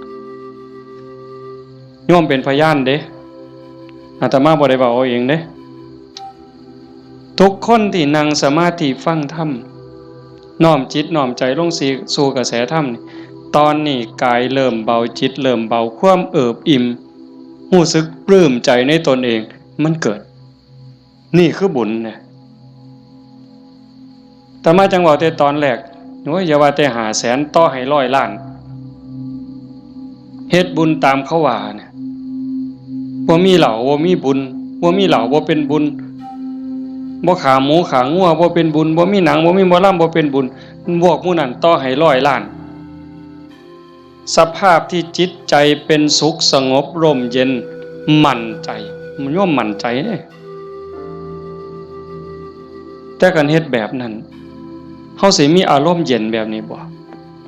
โยมเป็นพยานเด้ อาตมาบ่ได้เว้าเอาเองเด้ ทุกคนที่นั่งสมาธิฟังธรรม น้อมจิตน้อมใจลงสู่ สู่กระแสธรรมนี่ ตอนนี้กายเริ่มเบา จิตเริ่มเบา ความเอิบอิ่ม ฮู้สึกปลื้มใจในตนเอง มันเกิด นี่คือบุญนะ อาตมาจั่งเว้าแต่ตอนแรก โอ้ย อย่าว่าแต่ห้าแสน ต่อให้ร้อยล้าน เฮ็ดบุญตามเขาว่าเนี่ย บ่มีเหล้าบ่มีบุญ บ่มีเหล้าบ่เป็นบุญ บ่ฆ่าหมูฆ่างัวบ่เป็นบุญ บ่มีหนังบ่มีหมอลำบ่เป็นบุญ พวกหมู่นั้นต่อให้ร้อยล้าน สภาพที่จิตใจเป็นสุขสงบร่มเย็น มั่นใจ มันย่อมมั่นใจเด้ แต่คันเฮ็ดแบบนั้น เฮาสิมีอารมณ์เย็นแบบนี้บ่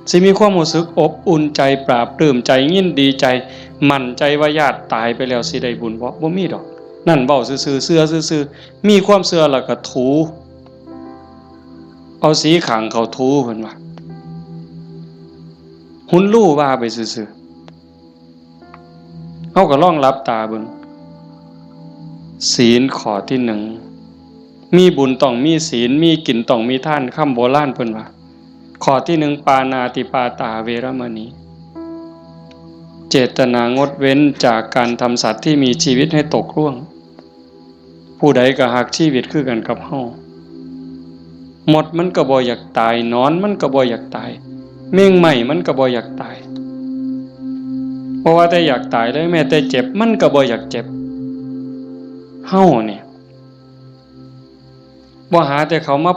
สิมีความรู้สึกอบอุ่นใจ ปลาบปลื้มใจ ยินดีใจ มั่นใจว่าญาติตายไปแล้วสิได้บุญบ่ บ่มีดอก นั่นเว้าซื่อๆ เชื่อซื่อๆ มีความเชื่อแล้วก็ถู เอาสีข้างเขาถู เพิ่นว่า หุนลู่ว่าไปซื่อๆ เฮาก็ลองหลับตาเบิ่ง ศีลข้อที่หนึ่ง มีบุญต้องมีศีล มีกินต้องมีทาน คำโบราณเพิ่นว่า ข้อที่หนึ่ง ปาณาติปาตาเวรมณี เจตนางดเว้นจากการทำสัตว์ที่มีชีวิตให้ตกร่วง ผู้ใดก็ฮักชีวิตคือกันกับเฮา มดมันก็บ่อยากตาย หนอนมันก็บ่อยากตาย แมงไหม้มันก็บ่อยากตาย บ่ว่าแต่อยากตายเลย แม้แต่เจ็บมันก็บ่อยากเจ็บ เฮาเนี่ย บ่หาแต่เขามา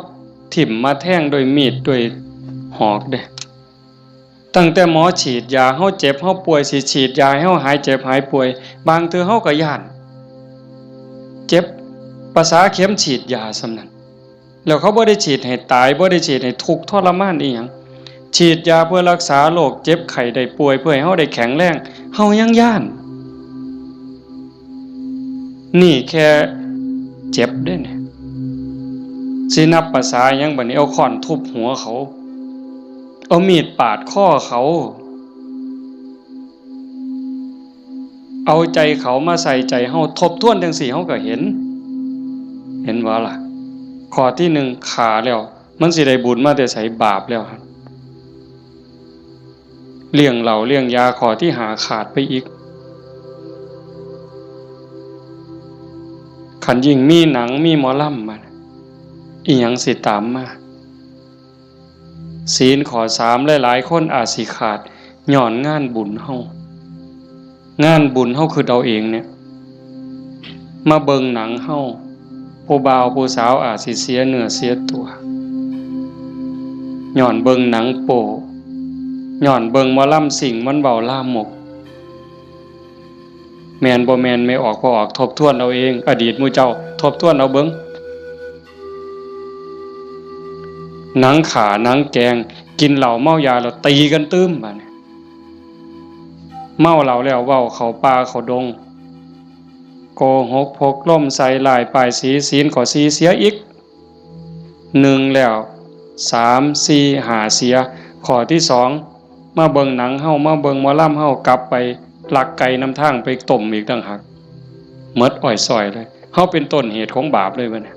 ถิ่มมาแทงด้วยมีดด้วยหอกเด้ ตั้งแต่หมอฉีดยา เฮาเจ็บเฮาป่วย สิฉีดยาให้เฮาหายเจ็บหายป่วย บางเทื่อเฮาก็ย้าน เจ็บ ประสาเข็มฉีดยาส่ำนั้น แล้วเขาบ่ได้ฉีดให้ตาย บ่ได้ฉีดให้ทุกข์ทรมานอีหยัง ฉีดยาเพื่อรักษาโรคเจ็บไข้ได้ป่วย เพื่อให้เฮาได้แข็งแรง เฮายังย้าน นี่แค่เจ็บเด้เนี่ย สินับประสาหยังบัดนี้ เอาค้อนทุบหัวเขา เอามีดปาดคอเขา เอาใจเขามาใส่ใจเฮา ทบทวนจั่งซี้เฮาก็เห็น เห็นบ่ล่ะ ข้อที่หนึ่ง ฆ่าแล้ว มันสิได้บุญมาแต่ไส บาปแล้วหั่น เลี้ยงเหล้าเลี้ยงยาข้อที่ห้าขาดไปอีก คันยิ่งมีหนังมีหมอลำมา อีหยังสิตามมา ศีลข้อสาม หลายๆ คนอาจสิขาด ย้อนงานบุญเฮา งานบุญเฮาคือเอาเองเนี่ย มาเบิ่งหนังเฮา ผู้บ่าวผู้สาวอาจสิเสียเนื้อเสียตัว ย้อนเบิ่งหนังโป๊ ย้อนเบิ่งหมอลำซิ่งมันเว้าลามก แม่นบ่แม่น แม่ออกบ่ออก ทบทวนเอาเอง อดีตหมู่เจ้า ทบทวนเอาเบิ่ง หนังฆ่าหนังแกล้ง กินเหล้าเมายาแล้วตีกันตื่ม บาดนี้ เมาเหล้าแล้วเว้าเข้าป่าเข้าดง โกหกพกลมใส่ร้ายป้ายสี ศีลข้อสี่เสียอีก หนึ่งแล้ว สาม สี่ ห้า เสีย ข้อที่สอง มาเบิ่งหนังเฮา มาเบิ่งหมอลำเฮา กลับไปลักไก่นำทางไปต้มอีกต่างหาก หมดอ้อยซอยเลย เฮาเป็นต้นเหตุของบาปเลยบัดนี้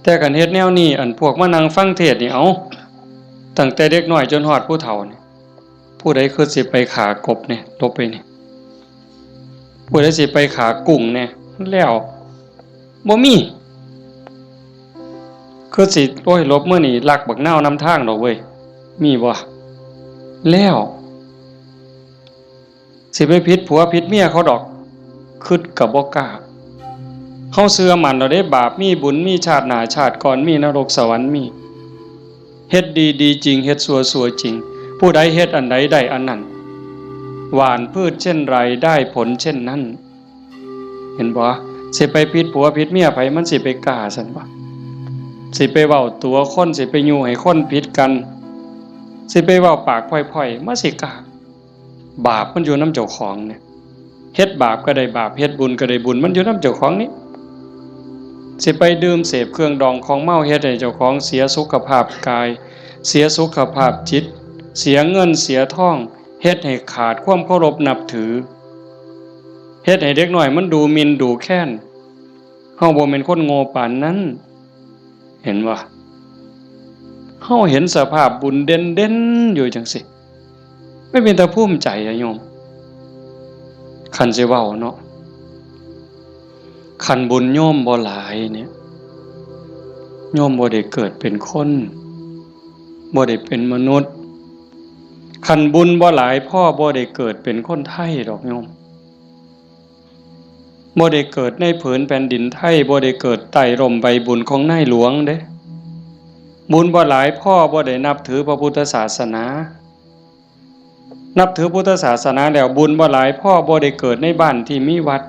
แต่คันเฮ็ดแนวนี้ อันพวกมานั่งฟังเทศน์นี่ เอ้า ตั้งแต่เด็กน้อยจนฮอดผู้เฒ่านี่ ผู้ใดคือสิไปฆ่ากบเนี่ย หลบไปนี่ ผู้ใดสิไปฆ่ากุ้งเนี่ย แล้ว บ่มี คือสิ โอ้ย หลบมื้อนี้ลักบักนาวนำทางดอกเว้ย มีบ่ แล้ว สิไปผิดผัวผิดเมียเขาดอก คิดก็บ่กล้า เฮาเชื่อมั่นแล้วเด้ บาปมีบุญมี ชาติหน้าชาติก่อนมี นรกสวรรค์มี เฮ็ดดีดีจริง เฮ็ดชั่วชั่วจริง ผู้ใดเฮ็ดอันใดได้อันนั้น หว่านพืชเช่นไรได้ผลเช่นนั้น เห็นบ่ สิไปผิดผัวผิดเมียไผ มันสิไปกล้าซั่นบ่ สิไปเว้าตั๋วคน สิไปยุให้คนผิดกัน สิไปเว้าปากพ่อยๆ มันสิกล้า บาปมันอยู่นำเจ้าของเนี่ย เฮ็ดบาปก็ได้บาป เฮ็ดบุญก็ได้บุญ มันอยู่นำเจ้าของนี่ สิไปดื่มเสพเครื่องดองของเมา เฮ็ดให้เจ้าของเสียสุขภาพกาย เสียสุขภาพจิต เสียเงินเสียทอง เฮ็ดให้ขาดความเคารพนับถือ เฮ็ดให้เด็กน้อยมันดูหมิ่นดูแคลน เฮาบ่แม่นคนโง่ปานนั้น เห็นบ่ เฮาเห็นสภาพบุญเด่นๆ อยู่จังซี่ มันเป็นตาภูมิใจอะโยม คันสิเว้าเนาะ คันบุญโยมบ่หลายเนี่ย โยมบ่ได้เกิดเป็นคน บ่ได้เป็นมนุษย์ คันบุญบ่หลายพอ บ่ได้เกิดเป็นคนไทยดอกโยม บ่ได้เกิดในผืนแผ่นดินไทย บ่ได้เกิดใต้ร่มใบบุญของนายหลวงเด้ บุญบ่หลายพอ บ่ได้นับถือพระพุทธศาสนา นับถือพุทธศาสนาแล้ว บุญบ่หลายพอ บ่ได้เกิดในบ้านที่มีวัด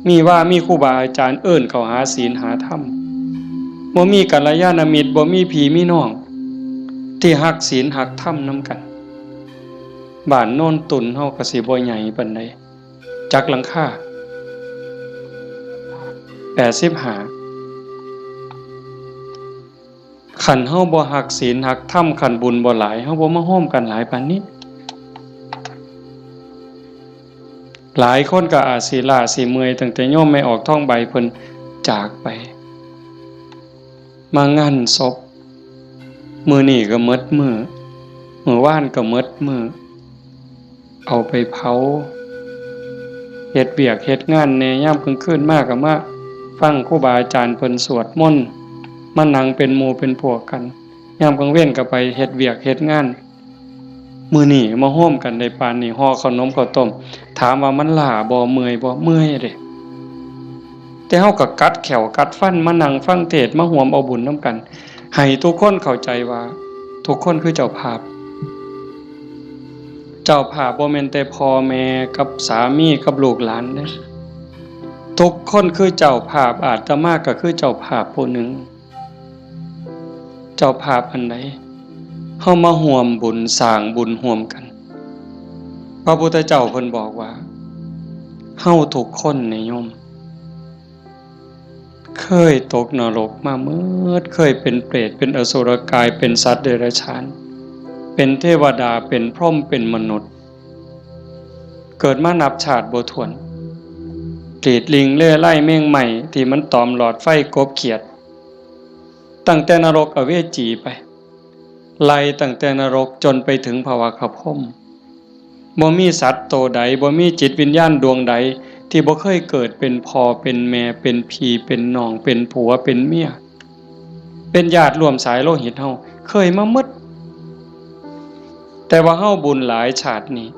มีวา มีครูบาอาจารย์เอิ้นเข้าหาศีลหาธรรม บ่มีกัลยาณมิตร บ่มีพี่มีน้อง ที่ฮักศีลฮักธรรมนำกัน บ้านโนนตุ่นเฮาก็สิบ่ใหญ่ปานใด จักหลังคา แปดสิบห้า คันเฮาบ่ฮักศีลฮักธรรม คันบุญบ่หลาย เฮาบ่มาโฮมกันหลายปานนี้ หลายคนก็อาจสิล้าสิเมื่อย ตั้งแต่โยมแม่ออกทองใบเพิ่นจากไป มางานศพ มื้อนี้ก็หมดมื้อ มื้อวานก็หมดมื้อ เอาไปเผา เฮ็ดเวียกเฮ็ดงานแหน่ ยามกลางคืนมาก็มาฟังครูบาอาจารย์เพิ่นสวดมนต์ มานั่งเป็นหมู่เป็นพวกกัน ยามกลางเว็นก็ไปเฮ็ดเวียกเฮ็ดงาน มื้อนี้มาโฮมกันได้ปานนี้ ห่อขนมข้าวต้ม ถามว่ามันล้าบ่ เมื่อยบ่ เมื่อยเด้ แต่เฮาก็กัดแข้วกัดฟันมานั่งฟังเทศน์ มาร่วมเอาบุญนำกัน ให้ทุกคนเข้าใจว่าทุกคนคือเจ้าภาพ เจ้าภาพบ่แม่นแต่พ่อแม่กับสามีกับลูกหลานเด้ ทุกคนคือเจ้าภาพ อาตมาก็คือเจ้าภาพผู้หนึ่ง เจ้าภาพอันใด เฮามาร่วมบุญสร้างบุญร่วมกัน พระพุทธเจ้าเพิ่นบอกว่า เฮาทุกคนนี่โยม เคยตกนรกมาเมิด เคยเป็นเปรต เป็นอสุรกาย เป็นสัตว์เดรัจฉาน เป็นเทวดา เป็นพรหม เป็นมนุษย์ เกิดมานับชาติบ่ถ้วน กรีดลิงเล่ไล่แมงไหม้ที่มันตอมหลอดไฟกบเขียด ตั้งแต่นรกอเวจีไป ไล่ตั้งแต่นรกจนไปถึงภวคพรหม บ่มีสัตว์โตใด บ่มีจิตวิญญาณดวงใด ที่บ่เคยเกิดเป็นพ่อเป็นแม่ เป็นพี่เป็นน้อง เป็นผัวเป็นเมีย เป็นญาติร่วมสายโลหิตเฮา เคยมาหมด แต่ว่าเฮาบุญหลายชาตินี้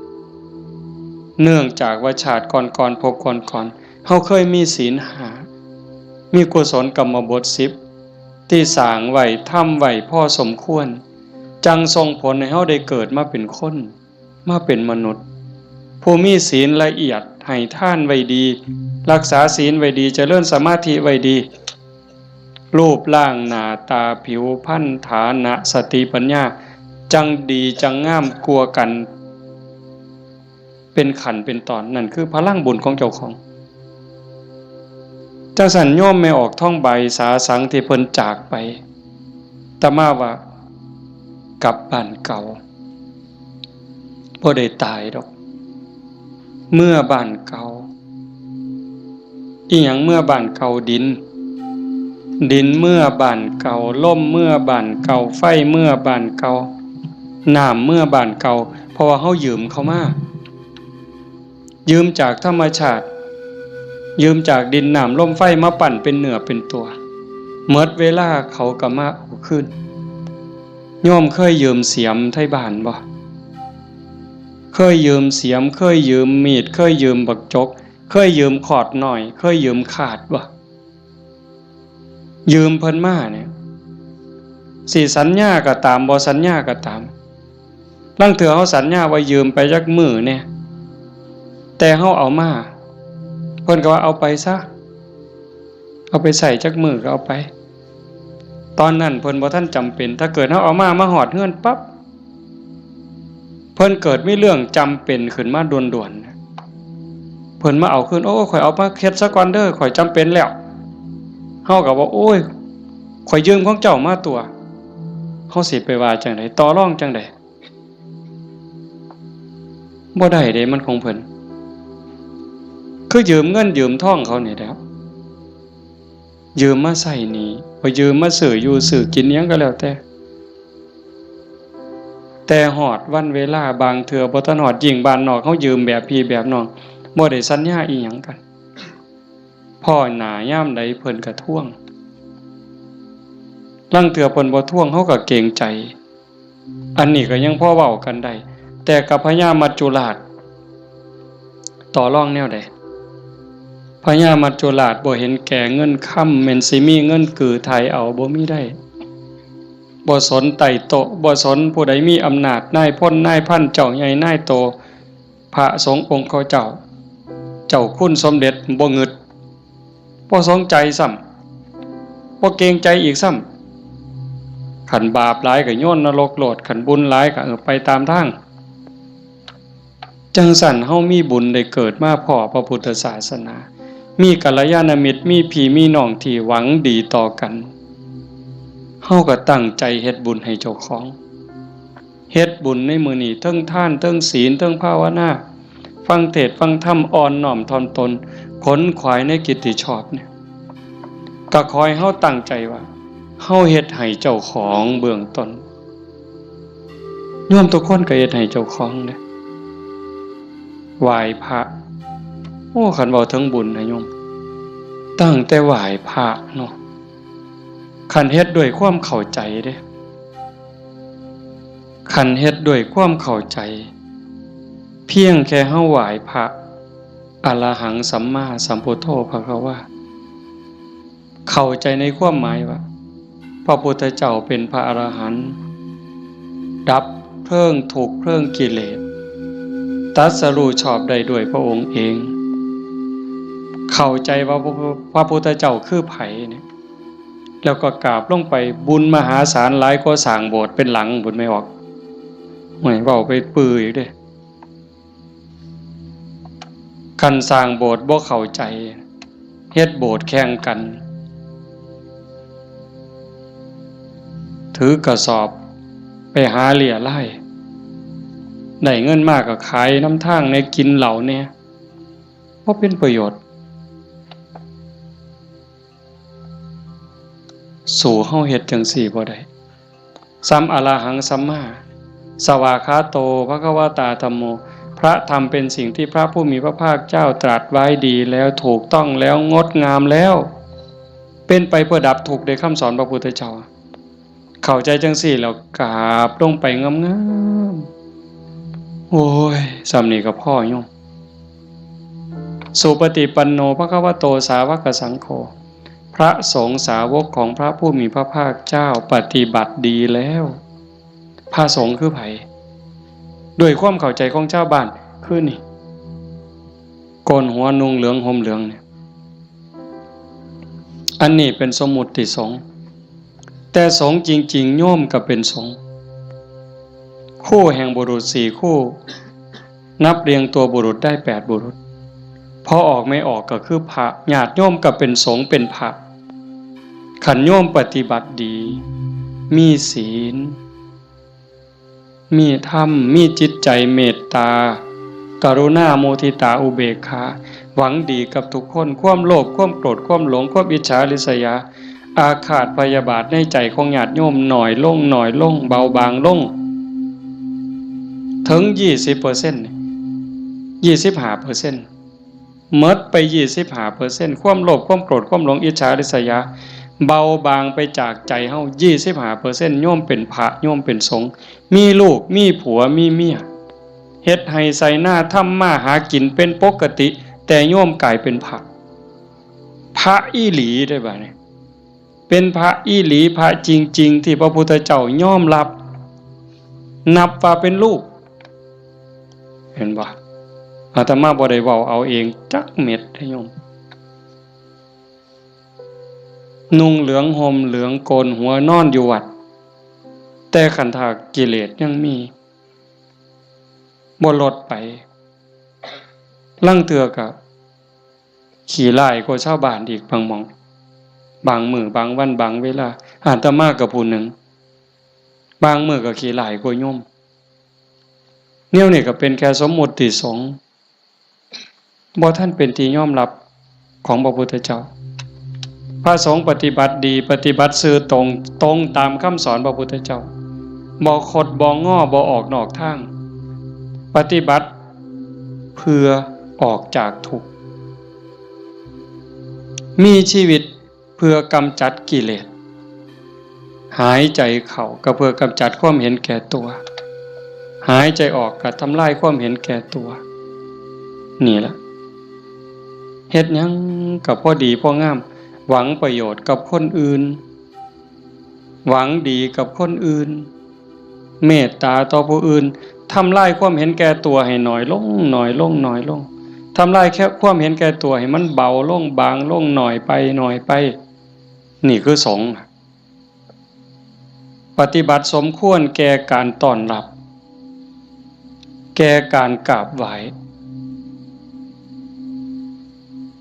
เนื่องจากว่าชาติก่อนๆ ภพก่อนๆ เฮาเคยมีศีลห้า มีกุศลกรรมบทสิบ ที่สร้างไว้ ทำไว้พอสมควร จั่งส่งผลให้เฮาได้เกิดมาเป็นคน มาเป็นมนุษย์ ผู้มีศีลละเอียด ให้ทานไว้ดี รักษาศีลไว้ดี เจริญสมาธิไว้ดี รูปร่างหน้าตาผิวพรรณ ฐานะ สติปัญญา จั่งดีจั่งงามกว่ากัน เป็นขั้นเป็นตอน นั่นคือพลังบุญของเจ้าของ จั่งซั้นโยมแม่ออกทองใบสาสังที่เพิ่นจากไป อาตมาว่ากลับบ้านเก่า บ่ได้ตายดอก เมือบ้านเก่า อิหยังเมือบ้านเก่า ดิน ดินเมือบ้านเก่า ลมเมือบ้านเก่า ไฟเมือบ้านเก่า น้ำเมือบ้านเก่า เพราะว่าเฮายืมเขามา ยืมจากธรรมชาติ ยืมจากดินน้ำลมไฟมาปั้นเป็นเนื้อเป็นตัว หมดเวลาเขาก็มาเอาคืน โยมเคยยืมเสียมไทบ้านบ่ เคยยืมเสียม เคยยืมมีด เคยยืมบักจก เคยยืมขอดน้อย เคยยืมคาดบ่ ยืมเพิ่นมาเนี่ย สิสัญญาก็ตาม บ่สัญญาก็ตาม ลางเทื่อเฮาสัญญาว่ายืมไปจักมื้อแหน่ แต่เฮาเอามา เพิ่นก็ว่าเอาไปซะ เอาไปใช้จักมื้อก็เอาไป ตอนนั้นเพิ่นบ่ทันจำเป็น ถ้าเกิดเฮาเอามา มาฮอดเฮือนปั๊บ เพิ่นเกิดมีเรื่องจำเป็นขึ้นมาด่วนๆ เพิ่นมาเอาคืน โอ้ ข้อยเอามาเฮ็ดซะก่อนเด้อ ข้อยจำเป็นแล้ว เฮาก็ว่า โอ้ย ข้อยยืมของเจ้ามาตัว เฮาสิไปว่าจั่งใด ต่อรองจั่งใด บ่ได้เด้ มันของเพิ่น คือยืมเงินยืมทองเขานี่แหล้ว ยืมมาใช้หนี้ บ่ยืมมาซื้ออยู่ซื้อกินอิหยังก็แล้วแต่ แต่ฮอดวันเวลาบางเทื่อบ่ทันฮอด ยิ่งบ้านนอกเฮายืมแบบพี่แบบน้อง บ่ได้สัญญาอิหยังกัน พ้อหน้ายามใดเพิ่นก็ทวง ลางเทื่อเพิ่นบ่ทวงเฮาก็เกรงใจ อันนี้ก็ยังพอเว้ากันได้ แต่กับพญามัจจุราช ต่อรองแนวใด พญามัจจุราชบ่เห็นแก่เงินคำ แม่นสิมีเงินกือไถ่เอา บ่มีได้ บ่สนไต่โต๊ะ บ่สนผู้ใดมีอำนาจ นายพลนายพัน เจ้าใหญ่นายโต พระสงฆ์องค์เขาเจ้า เจ้าคุณสมเด็จ บ่งึด บ่สนใจซ้ำ บ่เกรงใจอีกซ้ำ คันบาปหลายก็โยนนรกโลด คันบุญหลายก็ เออ ไปตามทาง จั่งซั้นเฮามีบุญได้เกิดมาพ้อพระพุทธศาสนา มีกัลยาณมิตร มีพี่มีน้องที่หวังดีต่อกัน เฮาก็ตั้งใจเฮ็ดบุญให้เจ้าของ เฮ็ดบุญในมื้อนี้ เทิงทาน เทิงศีล เทิงภาวนา ฟังเทศน์ฟังธรรม อ่อนน้อมถ่อมตน ขนขวายในกิจที่ชอบเนี่ย ก็ขอให้เฮาตั้งใจว่า เฮาเฮ็ดให้เจ้าของเบื้องต้น โยมทุกคนก็เฮ็ดให้เจ้าของเด้ ไหว้พระ โอ้ คันเว้าถึงบุญนะโยม ตั้งแต่ไหว้พระเนาะ คันเฮ็ดด้วยความเข้าใจเด้ คันเฮ็ดด้วยความเข้าใจ เพียงแค่เฮาไหว้พระ อะระหังสัมมาสัมพุทโธภะคะวา เข้าใจในความหมายว่า พระพุทธเจ้าเป็นพระอรหันต์ ดับเพลิงทุกข์เพลิงกิเลส ตรัสรู้ชอบได้ด้วยพระองค์เอง เข้าใจว่าพระ พระพุทธเจ้าคือไผเนี่ย แล้วก็กราบลงไป บุญมหาศาลหลายกว่าสร้างโบสถ์เป็นหลัง บุญไม่ออก ไม่เว้าไปปืออีกเด้ คันสร้างโบสถ์บ่เข้าใจ เฮ็ดโบสถ์แข่งกัน ถือกระสอบไปหาเรี่ยไล่ ได้เงินมาก็ขายนำทางแหน่ กินเหล้าแหน่ บ่เป็นประโยชน์ สู้เฮาเฮ็ดจั่งซี้บ่ได้ สัม อะระหังสัมมา สวากขาโต ภะคะวะตา ธัมโม พระธรรมเป็นสิ่งที่พระผู้มีพระภาคเจ้าตรัสไว้ดีแล้ว ถูกต้องแล้ว งดงามแล้ว เป็นไปเพื่อดับทุกข์ ได้คำสอนพระพุทธเจ้า เข้าใจจั่งซี้แล้วกราบลงไปงามๆ โอ้ย ส่ำนี้ก็พอโยม สุปฏิปันโน ภะคะวะโต สาวกสังโฆ พระสงฆ์สาวกของพระผู้มีพระภาคเจ้าปฏิบัติดีแล้ว พระสงฆ์คือไผ ด้วยความเข้าใจของชาวบ้านคือนี่ โกนหัวนุ่งเหลืองห่มเหลืองเนี่ย อันนี้เป็นสมมุติสงฆ์ แต่สงฆ์จริงๆ โยมก็เป็นสงฆ์ คู่แห่งบุรุษสี่คู่ นับเรียงตัวบุรุษได้แปดบุรุษ พอออกไม่ออกก็คือพระ ญาติโยมก็เป็นสงฆ์เป็นพระ คันโยมปฏิบัติดี มีศีล มีธรรม มีจิตใจเมตตา กรุณา มุทิตา อุเบกขา หวังดีกับทุกคน ความโลภ ความโกรธ ความหลง ความอิจฉาริษยา อาฆาตพยาบาทในใจของญาติโยมน้อยลง น้อยลง เบาบางลง ถึงยี่สิบเปอร์เซ็นต์ ยี่สิบห้าเปอร์เซ็นต์ หมดไปยี่สิบห้าเปอร์เซ็นต์ ความโลภ ความโกรธ ความหลง อิจฉาริษยา เบาบางไปจากใจเฮา ยี่สิบห้าเปอร์เซ็นต์ โยมเป็นพระ โยมเป็นสงฆ์ มีลูก มีผัว มีเมีย เฮ็ดไฮ่ไถนา ทำมาหากินเป็นปกติ แต่โยมกลายเป็นพระ พระอีหลีได้บ่เนี่ย เป็นพระอีหลี พระจริงๆ ที่พระพุทธเจ้ายอมรับ นับว่าเป็นลูก เห็นบ่ อาตมาบ่ได้เว้าเอาเองจักเม็ดเด้อโยม นุ่งเหลืองห่มเหลืองโกนหัวนอนอยู่วัด แต่คันถ้ากิเลสยังมี บ่ลดไป ลางเทื่อก็ขี้ร้ายกว่าชาวบ้านอีกบางหม่อง บางมื้อบางวันบางเวลา อาตมาก็ผู้หนึ่ง บางมื้อก็ขี้ร้ายกว่าโยม แนวนี้ก็เป็นแค่สมมุติสงฆ์ บ่ทันเป็นที่ยอมรับของพระพุทธเจ้า พระสงฆ์ปฏิบัติดี ปฏิบัติซื่อตรง ตรงตามคำสอนพระพุทธเจ้า บ่คดบ่งอ บ่ออกนอกทาง ปฏิบัติเพื่อออกจากทุกข์ มีชีวิตเพื่อกำจัดกิเลส หายใจเข้าก็เพื่อกำจัดความเห็นแก่ตัว หายใจออกก็ทำลายความเห็นแก่ตัว นี่ล่ะ เฮ็ดหยังก็พอดีพองาม หวังประโยชน์กับคนอื่น หวังดีกับคนอื่น เมตตาต่อผู้อื่น ทำลายความเห็นแก่ตัวให้น้อยลง น้อยลง น้อยลง ทำลายแค่ความเห็นแก่ตัวให้มันเบาลง บางลง น้อยไป น้อยไป นี่คือสงฆ์ ปฏิบัติสมควรแก่การต้อนรับ แก่การกราบไหว้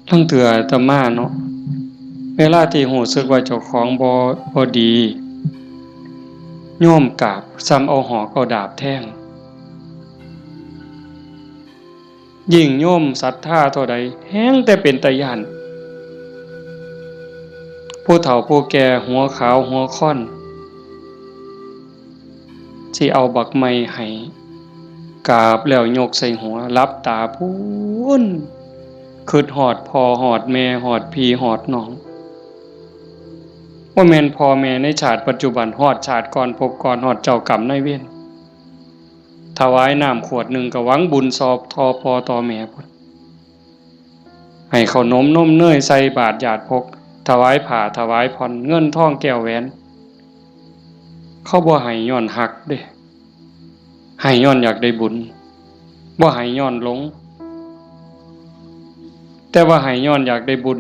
ลางเทื่ออาตมาเนาะ เวลาที่รู้สึกว่าเจ้าของบ่ บ่ดี โยมกราบ ส่ำเอาหอกเอาดาบแทง ยิ่งโยมศรัทธาเท่าใด แฮ่งแต่เป็นตาย้าน ผู้เฒ่าผู้แก่หัวขาวหัวค่อน สิเอาบักไม้ให้ กราบแล้วยกใส่หัว หลับตาพู้น คิดฮอดพ่อฮอดแม่ ฮอดพี่ฮอดน้อง บ่แม่นพ่อแม่ในชาติปัจจุบัน ฮอดชาติก่อนภพก่อน ฮอดเจ้ากรรมนายเวร ถวายน้ำขวดหนึ่งก็หวังบุญซอบต่อพ่อต่อแม่พุ้น ให้ข้าวนมนมเนยใส่บาตรญาติพก ถวายผ้าถวายผ่อน เงินทองแก้วแหวน เขาบ่ให้ย้อนฮักเด้ ให้ย้อนอยากได้บุญ บ่ให้ย้อนหลง แต่ว่าให้ย้อนอยากได้บุญ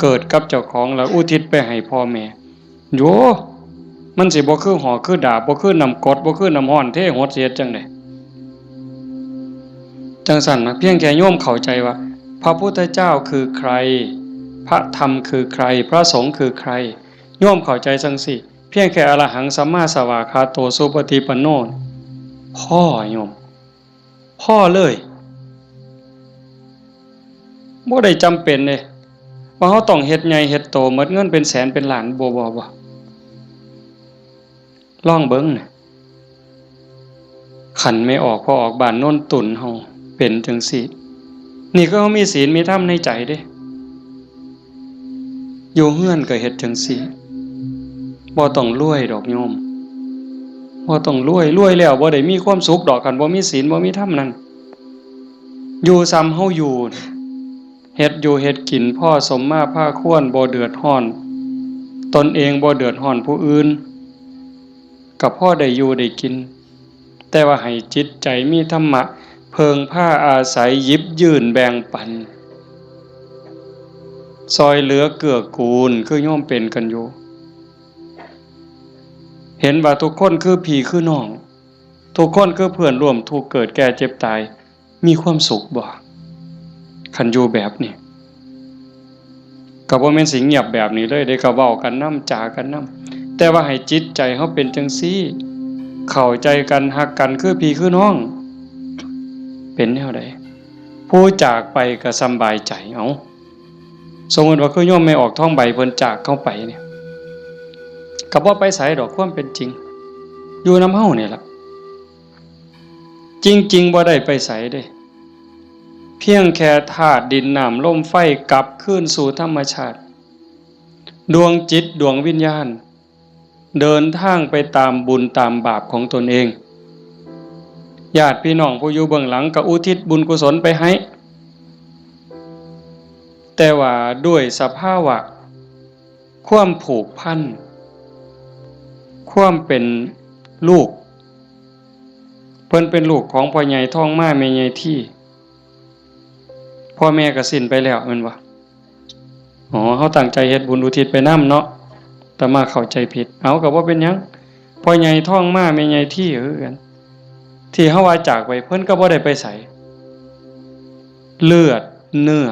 เกิดกับเจ้าของแล้วอุทิศไปให้พ่อแม่ โย มันสิบ่คือหอกคือดาบ บ่คือน้ำกรด บ่คือน้ำร้อนเทหด สิเฮ็ดจั่งใด จั่งซั้นนะ เพียงแค่โยมเข้าใจว่า พระพุทธเจ้าคือใคร พระธรรมคือใคร พระสงฆ์คือใคร โยมเข้าใจจั่งซี้ เพียงแค่อรหังสัมมาสวากขาโตสุปฏิปันโน พอโยม พอเลย บ่ได้จำเป็นเด้ ว่าเราต้องเฮ็ดใหญ่เฮ็ดโต หมดเงินเป็นแสนเป็นล้าน บ่ บ่ บ่ ลองเบิ่งนะ คันแม่ออกพ่อออกบ้านโนนตุนเฮาเป็นจั่งซี้ นี่คือเฮามีศีลมีธรรมในใจเด้ อยู่เฮือนก็เฮ็ดจั่งซี้ บ่ต้องรวยดอกโยม บ่ต้องรวย รวยแล้วบ่ได้มีความสุขดอก คันบ่มีศีลบ่มีธรรมนั่น อยู่ส่ำเฮาอยู่ เฮ็ดอยู่เฮ็ดกินพอสมมาพาควร บ่เดือดร้อนตนเอง บ่เดือดร้อนผู้อื่น ก็พอได้อยู่ได้กิน แต่ว่าให้จิตใจมีธรรมะ เพิ่งพาอาศัย หยิบยื่นแบ่งปัน ซอยเหลือเกื้อกูล คือโยมเป็นกันอยู่ เห็นว่าทุกคนคือพี่คือน้อง ทุกคนคือเพื่อนร่วมทุกข์เกิดแก่เจ็บตาย มีความสุขบ่ คันอยู่แบบนี้ ก็บ่แม่นสิเงียบแบบนี้เลยเด้ ก็เว้ากันนำ จากันนำ แต่ว่าให้จิตใจเฮาเป็นจั่งซี้ เข้าใจกัน ฮักกัน คือพี่คือน้อง เป็นแนวใด ผู้จากไปก็สำบายใจ เอ้า สมมุติว่าคือโยมแม่ออกทองใบเพิ่นจากเฮาไปเนี่ย ก็บ่ไปไสดอก ความเป็นจริง อยู่นำเฮานี่ล่ะ จริงๆ บ่ได้ไปไสเด้ เพียงแค่ธาตุดินน้ำลมไฟกลับคืนสู่ธรรมชาติ ดวงจิตดวงวิญญาณ เดินทางไปตามบุญตามบาปของตนเอง ญาติพี่น้องผู้อยู่เบื้องหลังก็อุทิศบุญกุศลไปให้ แต่ว่าด้วยสภาวะความผูกพัน ความเป็นลูก เพิ่นเป็นลูกของพ่อใหญ่ทองมาแม่ใหญ่ที พ่อแม่ก็สิ้นไปแล้วแม่นบ่ อ๋อ เฮาตั้งใจเฮ็ดบุญอุทิศไปนำเนาะ อาตมาเข้าใจผิด เอา ก็บ่เป็นหยัง พ่อใหญ่ทองมาแม่ใหญ่ทีคือกัน ที่เฮาว่าจากไป เพิ่นก็บ่ได้ไปไส เลือดเนื้อ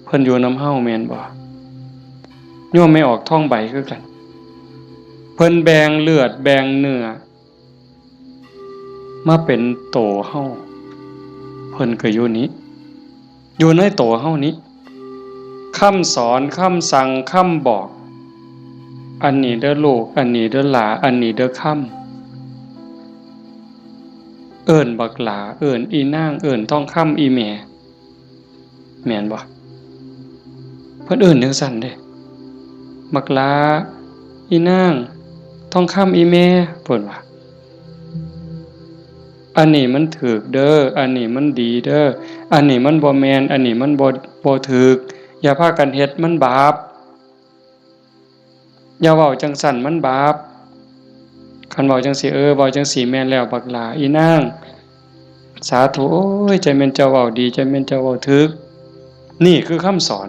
เพิ่นอยู่นำเฮาแม่นบ่ โยมแม่ออกทองใบคือกัน เพิ่นแบ่งเลือดแบ่งเนื้อ มาเป็นโตเฮา เพิ่นก็อยู่นี้ อยู่ในโตเฮานี้ คำสอน คำสั่ง คำบอก อันนี้เด้อลูก อันนี้เด้อหลา อันนี้เด้อคำ เอิ้นบักหลา เอิ้นอีนาง เอิ้นทองคำอีแม่ แม่นบ่ เพิ่นเอิ้นจั่งซั้นเด้ บักหลา อีนาง ทองคำอีแม่ เพิ่นว่า อันนี้มันถูกเด้อ อันนี้มันดีเด้อ อันนี้มันบ่แม่น อันนี้มันบ่ บ่ถูก อย่าพากันเฮ็ด มันบาป อย่าเว้าจั่งซั้น มันบาป คันเว้าจั่งซี้ เออ เว้าจั่งซี้แม่นแล้ว บักหล้า อีนาง สาธุ โอ้ย จั่งแม่นเจ้าเว้าดี จั่งแม่นเจ้าเว้าถูก นี่คือคำสอน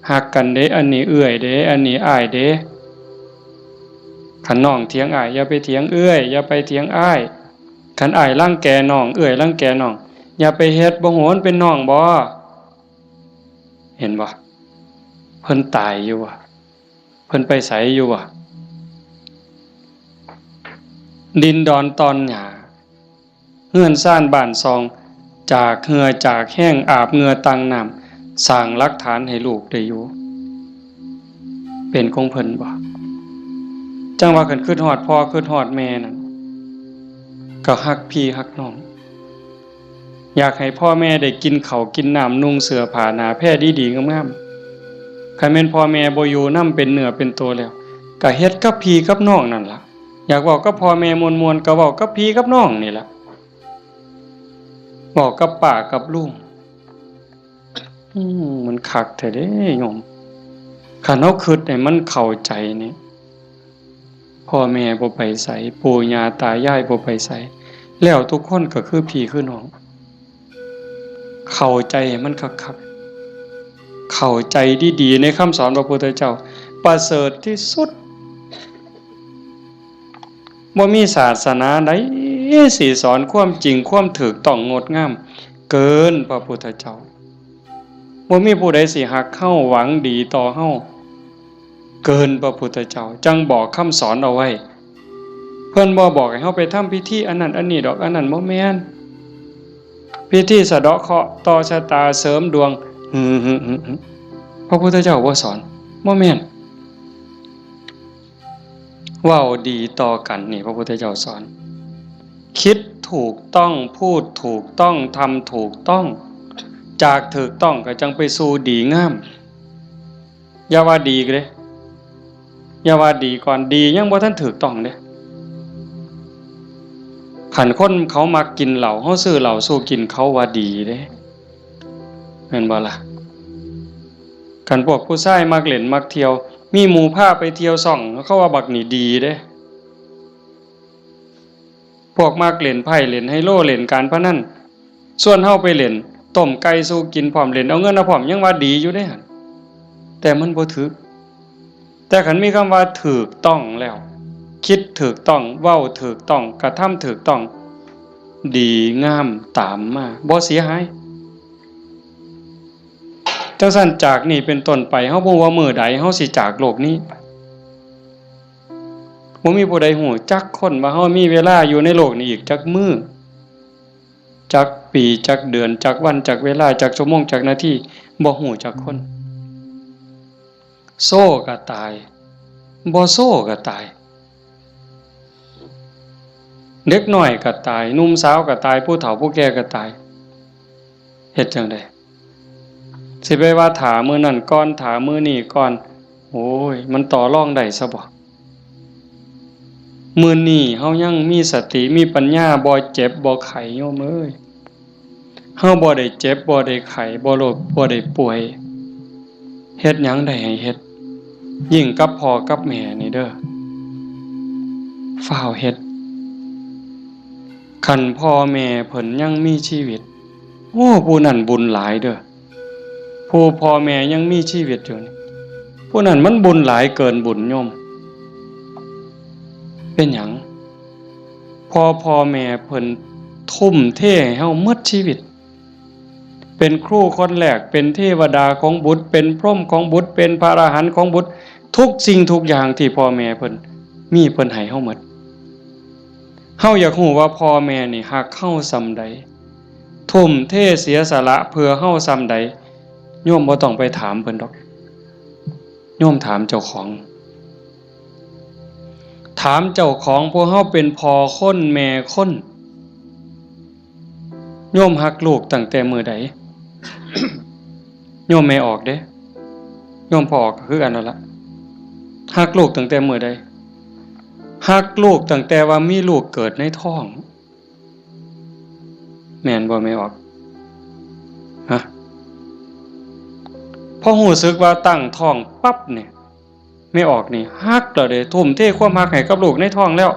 ฮักกันเด้ อันนี้เอื้อยเด้ อันนี้อ้ายเด้ คันน้องเถียงอ้าย อย่าไปเถียงเอื้อย อย่าไปเถียงอ้าย คันอ้ายรังแกน้อง เอื้อยรังแกน้อง อย่าไปเฮ็ด บ่ฮู้มันเป็นน้องบ่ เห็นบ่ เพิ่นตายอยู่บ่ เพิ่นไปไสอยู่บ่ ดินดอนตอนหญ้า เฮือนซานบ้านซอง จากเหื่อจากแฮง อาบเหงื่อต่างน้ำ สร้างหลักฐานให้ลูกได้อยู่ เป็นของเพิ่นบ่ จั่งว่าคันคิดฮอดพ่อคิดฮอดแม่นั่น ก็ฮักพี่ฮักน้อง อยากให้พ่อแม่ได้กินข้าวกินน้ำ นุ่งเสื้อผ้าหน้าแพรดีๆงามๆ คันแม่นพ่อแม่บ่อยู่นำเป็นเนื้อเป็นตัวแล้ว ก็เฮ็ดกับพี่กับน้องนั่นล่ะ อยากเว้ากับพ่อแม่ม่วนๆ ก็เว้ากับพี่กับน้องนี่ล่ะ เว้ากับป้ากับลุง อืม มันคักแท้เด้โยม คันเฮาคิดให้มันเข้าใจนี่ พ่อแม่บ่ไปไส ปู่ย่าตายายบ่ไปไส แล้วทุกคนก็คือพี่คือน้อง เข้าใจให้มันคักๆ เข้าใจดีๆ ในคำสอนพระพุทธเจ้า ประเสริฐที่สุด บ่มีศาสนาใดสิสอนความจริงความถูกต้องงดงาม เกินพระพุทธเจ้า บ่มีผู้ใดสิฮักเฮาหวังดีต่อเฮา เกินพระพุทธเจ้า จั่งบอกคำสอนเอาไว้ เพิ่นบ่บอกให้เฮาไปทำพิธีอันนั้นอันนี้ดอก อันนั้นบ่แม่น พิธีสะเดาะเคราะห์ ต่อชะตา เสริมดวง หึ หึ หึ หึ พระพุทธเจ้าบ่สอน บ่แม่น เว้าดีต่อกันนี่พระพุทธเจ้าสอน คิดถูกต้อง พูดถูกต้อง ทำถูกต้อง จากถูกต้องก็จั่งไปสู่ดีงาม อย่าว่าดีเด้ อย่าว่าดีก่อน ดียังบ่ทันถูกต้องเด้ คันคนเขามักกินเหล้า เฮาซื้อเหล้าสู่กิน เขาว่าดีเด้ แม่นบ่ล่ะ คันพวกผู้ชายมักเล่นมักเที่ยว มีหมู่พาไปเที่ยวซ่อง เขาว่าบักนี่ดีเด้ พวกมักเล่นไพ่เล่นไฮโลเล่นการพนัน ชวนเฮาไปเล่น ต้มไก่สู่กินพร้อม เล่นเอาเงินเอาพร้อม ยังว่าดีอยู่เด้หั่น แต่มันบ่ถืก แต่คันมีคำว่าถูกต้องแล้ว คิดถูกต้อง เว้าถูกต้อง กระทำถูกต้อง ดีงามตามมา บ่เสียหาย จั่งซั้นจากนี้เป็นต้นไป เฮาบ่ฮู้ว่ามื้อใดเฮาสิจากโลกนี้ไป บ่มีผู้ใดฮู้จักคนว่าเฮามีเวลาอยู่ในโลกนี้อีกจักมื้อ จักปี จักเดือน จักวัน จักเวลา จักชั่วโมง จักนาที บ่ฮู้จักคน โซก็ตาย บ่โซก็ตาย เด็กน้อยก็ตาย หนุ่มสาวก็ตาย ผู้เฒ่าผู้แก่ก็ตาย เฮ็ดจั่งใด สิไปว่าถ้ามื้อนั้นก่อน ถ้ามื้อนี้ก่อน โอ้ย มันต่อรองได้ซะบ่ มื้อนี้เฮายังมีสติ มีปัญญา บ่เจ็บบ่ไข้ โยมเอ้ย เฮาบ่ได้เจ็บ บ่ได้ไข้ บ่โรค บ่ได้ป่วย เฮ็ดหยังได้ให้เฮ็ด ยิ่งกับพ่อกับแม่นี่เด้อ ฟ้าวเฮ็ด คันพ่อแม่เพิ่นยังมีชีวิต โอ้ ผู้นั้นบุญหลายเด้อ ผู้พ่อแม่ยังมีชีวิตอยู่นี่ ผู้นั้นมันบุญหลายเกินบุญโยม เป็นหยัง เพราะพ่อแม่เพิ่นทุ่มเทให้เฮาหมดชีวิต เป็นครูคนแรก เป็นเทวดาของบุตร เป็นพรหมของบุตร เป็นพระอรหันต์ของบุตร ทุกสิ่งทุกอย่างที่พ่อแม่เพิ่นมี เพิ่นให้เฮาหมด เฮาอยากฮู้ว่าพ่อแม่นี่ฮักเฮาส่ำใด ทุ่มเทเสียสละเพื่อเฮาส่ำใด โยมบ่ต้องไปถามเพิ่นดอก โยมถามเจ้าของ ถามเจ้าของ พวกเฮาเป็นพ่อคนแม่คน โยมฮักลูกตั้งแต่มื้อใด โยมแม่ออกเด้ โยมพ่อออกก็คือกันนั่นละ ฮักลูกตั้งแต่มื้อใด ฮักลูกตั้งแต่ว่ามีลูกเกิดในท้อง แม่นบ่แม่ออก ฮะ พอรู้สึกว่าตั้งท้องปั๊บเนี่ย แม่ออกนี่ฮักแล้วเด้ ทุ่มเทความฮักให้กับลูกในท้องแล้ว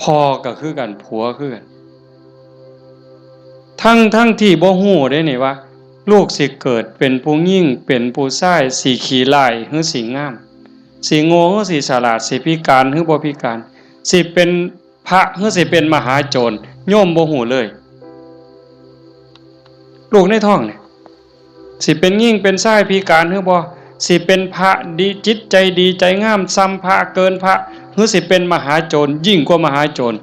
พ่อก็คือกัน ผัวคือกัน ทั้งๆที่บ่ฮู้เด้นี่ว่า ลูกสิเกิดเป็นผู้หญิง เป็นผู้ชาย สิขี้ร้ายหรือสิงาม สิโง่หรือสิฉลาด สิพิการหรือบ่พิการ สิเป็นพระหรือสิเป็นมหาโจร โยมบ่ฮู้เลย ลูกในท้องเนี่ย สิเป็นหญิงเป็นชายพิการหรือบ่ สิเป็นพระดี จิตใจดีใจงามส่ำพระ เกินพระ หรือสิเป็นมหาโจร ยิ่งกว่ามหาโจร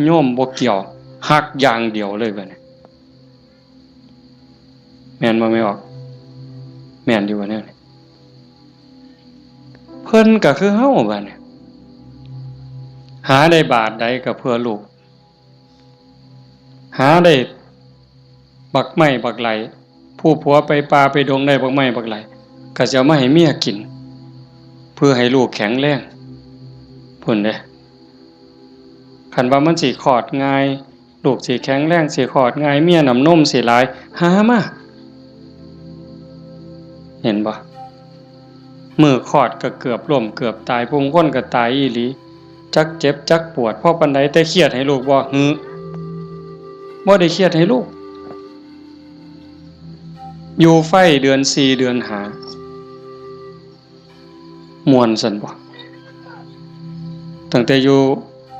โยมบ่เกี่ยว ฮักอย่างเดียวเลยบัดนี้ แม่นบ่แม่ออก แม่นอยู่บ่แนวนี้ เพิ่นก็คือเฮาบัดนี้ หาได้บาทใดก็เพื่อลูก หาได้บักไม้บักไหล ผู้ผัวไปป่าไปดงได้บักไม้บักไหล ก็สิเอามาให้เมียกิน เพื่อให้ลูกแข็งแรง พุ้นเด้ คันว่ามันสิคลอดง่าย ลูกสิแข็งแรง สิคลอดง่าย เมียน้ำนมสิหลาย หามา เห็นบ่ มื้อคลอดก็เกือบล้มเกือบตาย ผู้คนก็ตายอีหลี จักเจ็บจักปวด พอปานใด แต่เครียดให้ลูกบ่ หือ บ่ได้เครียดให้ลูก อยู่ไฟเดือนสี่เดือนห้า ม่วนซั่นบ่ ตั้งแต่อยู่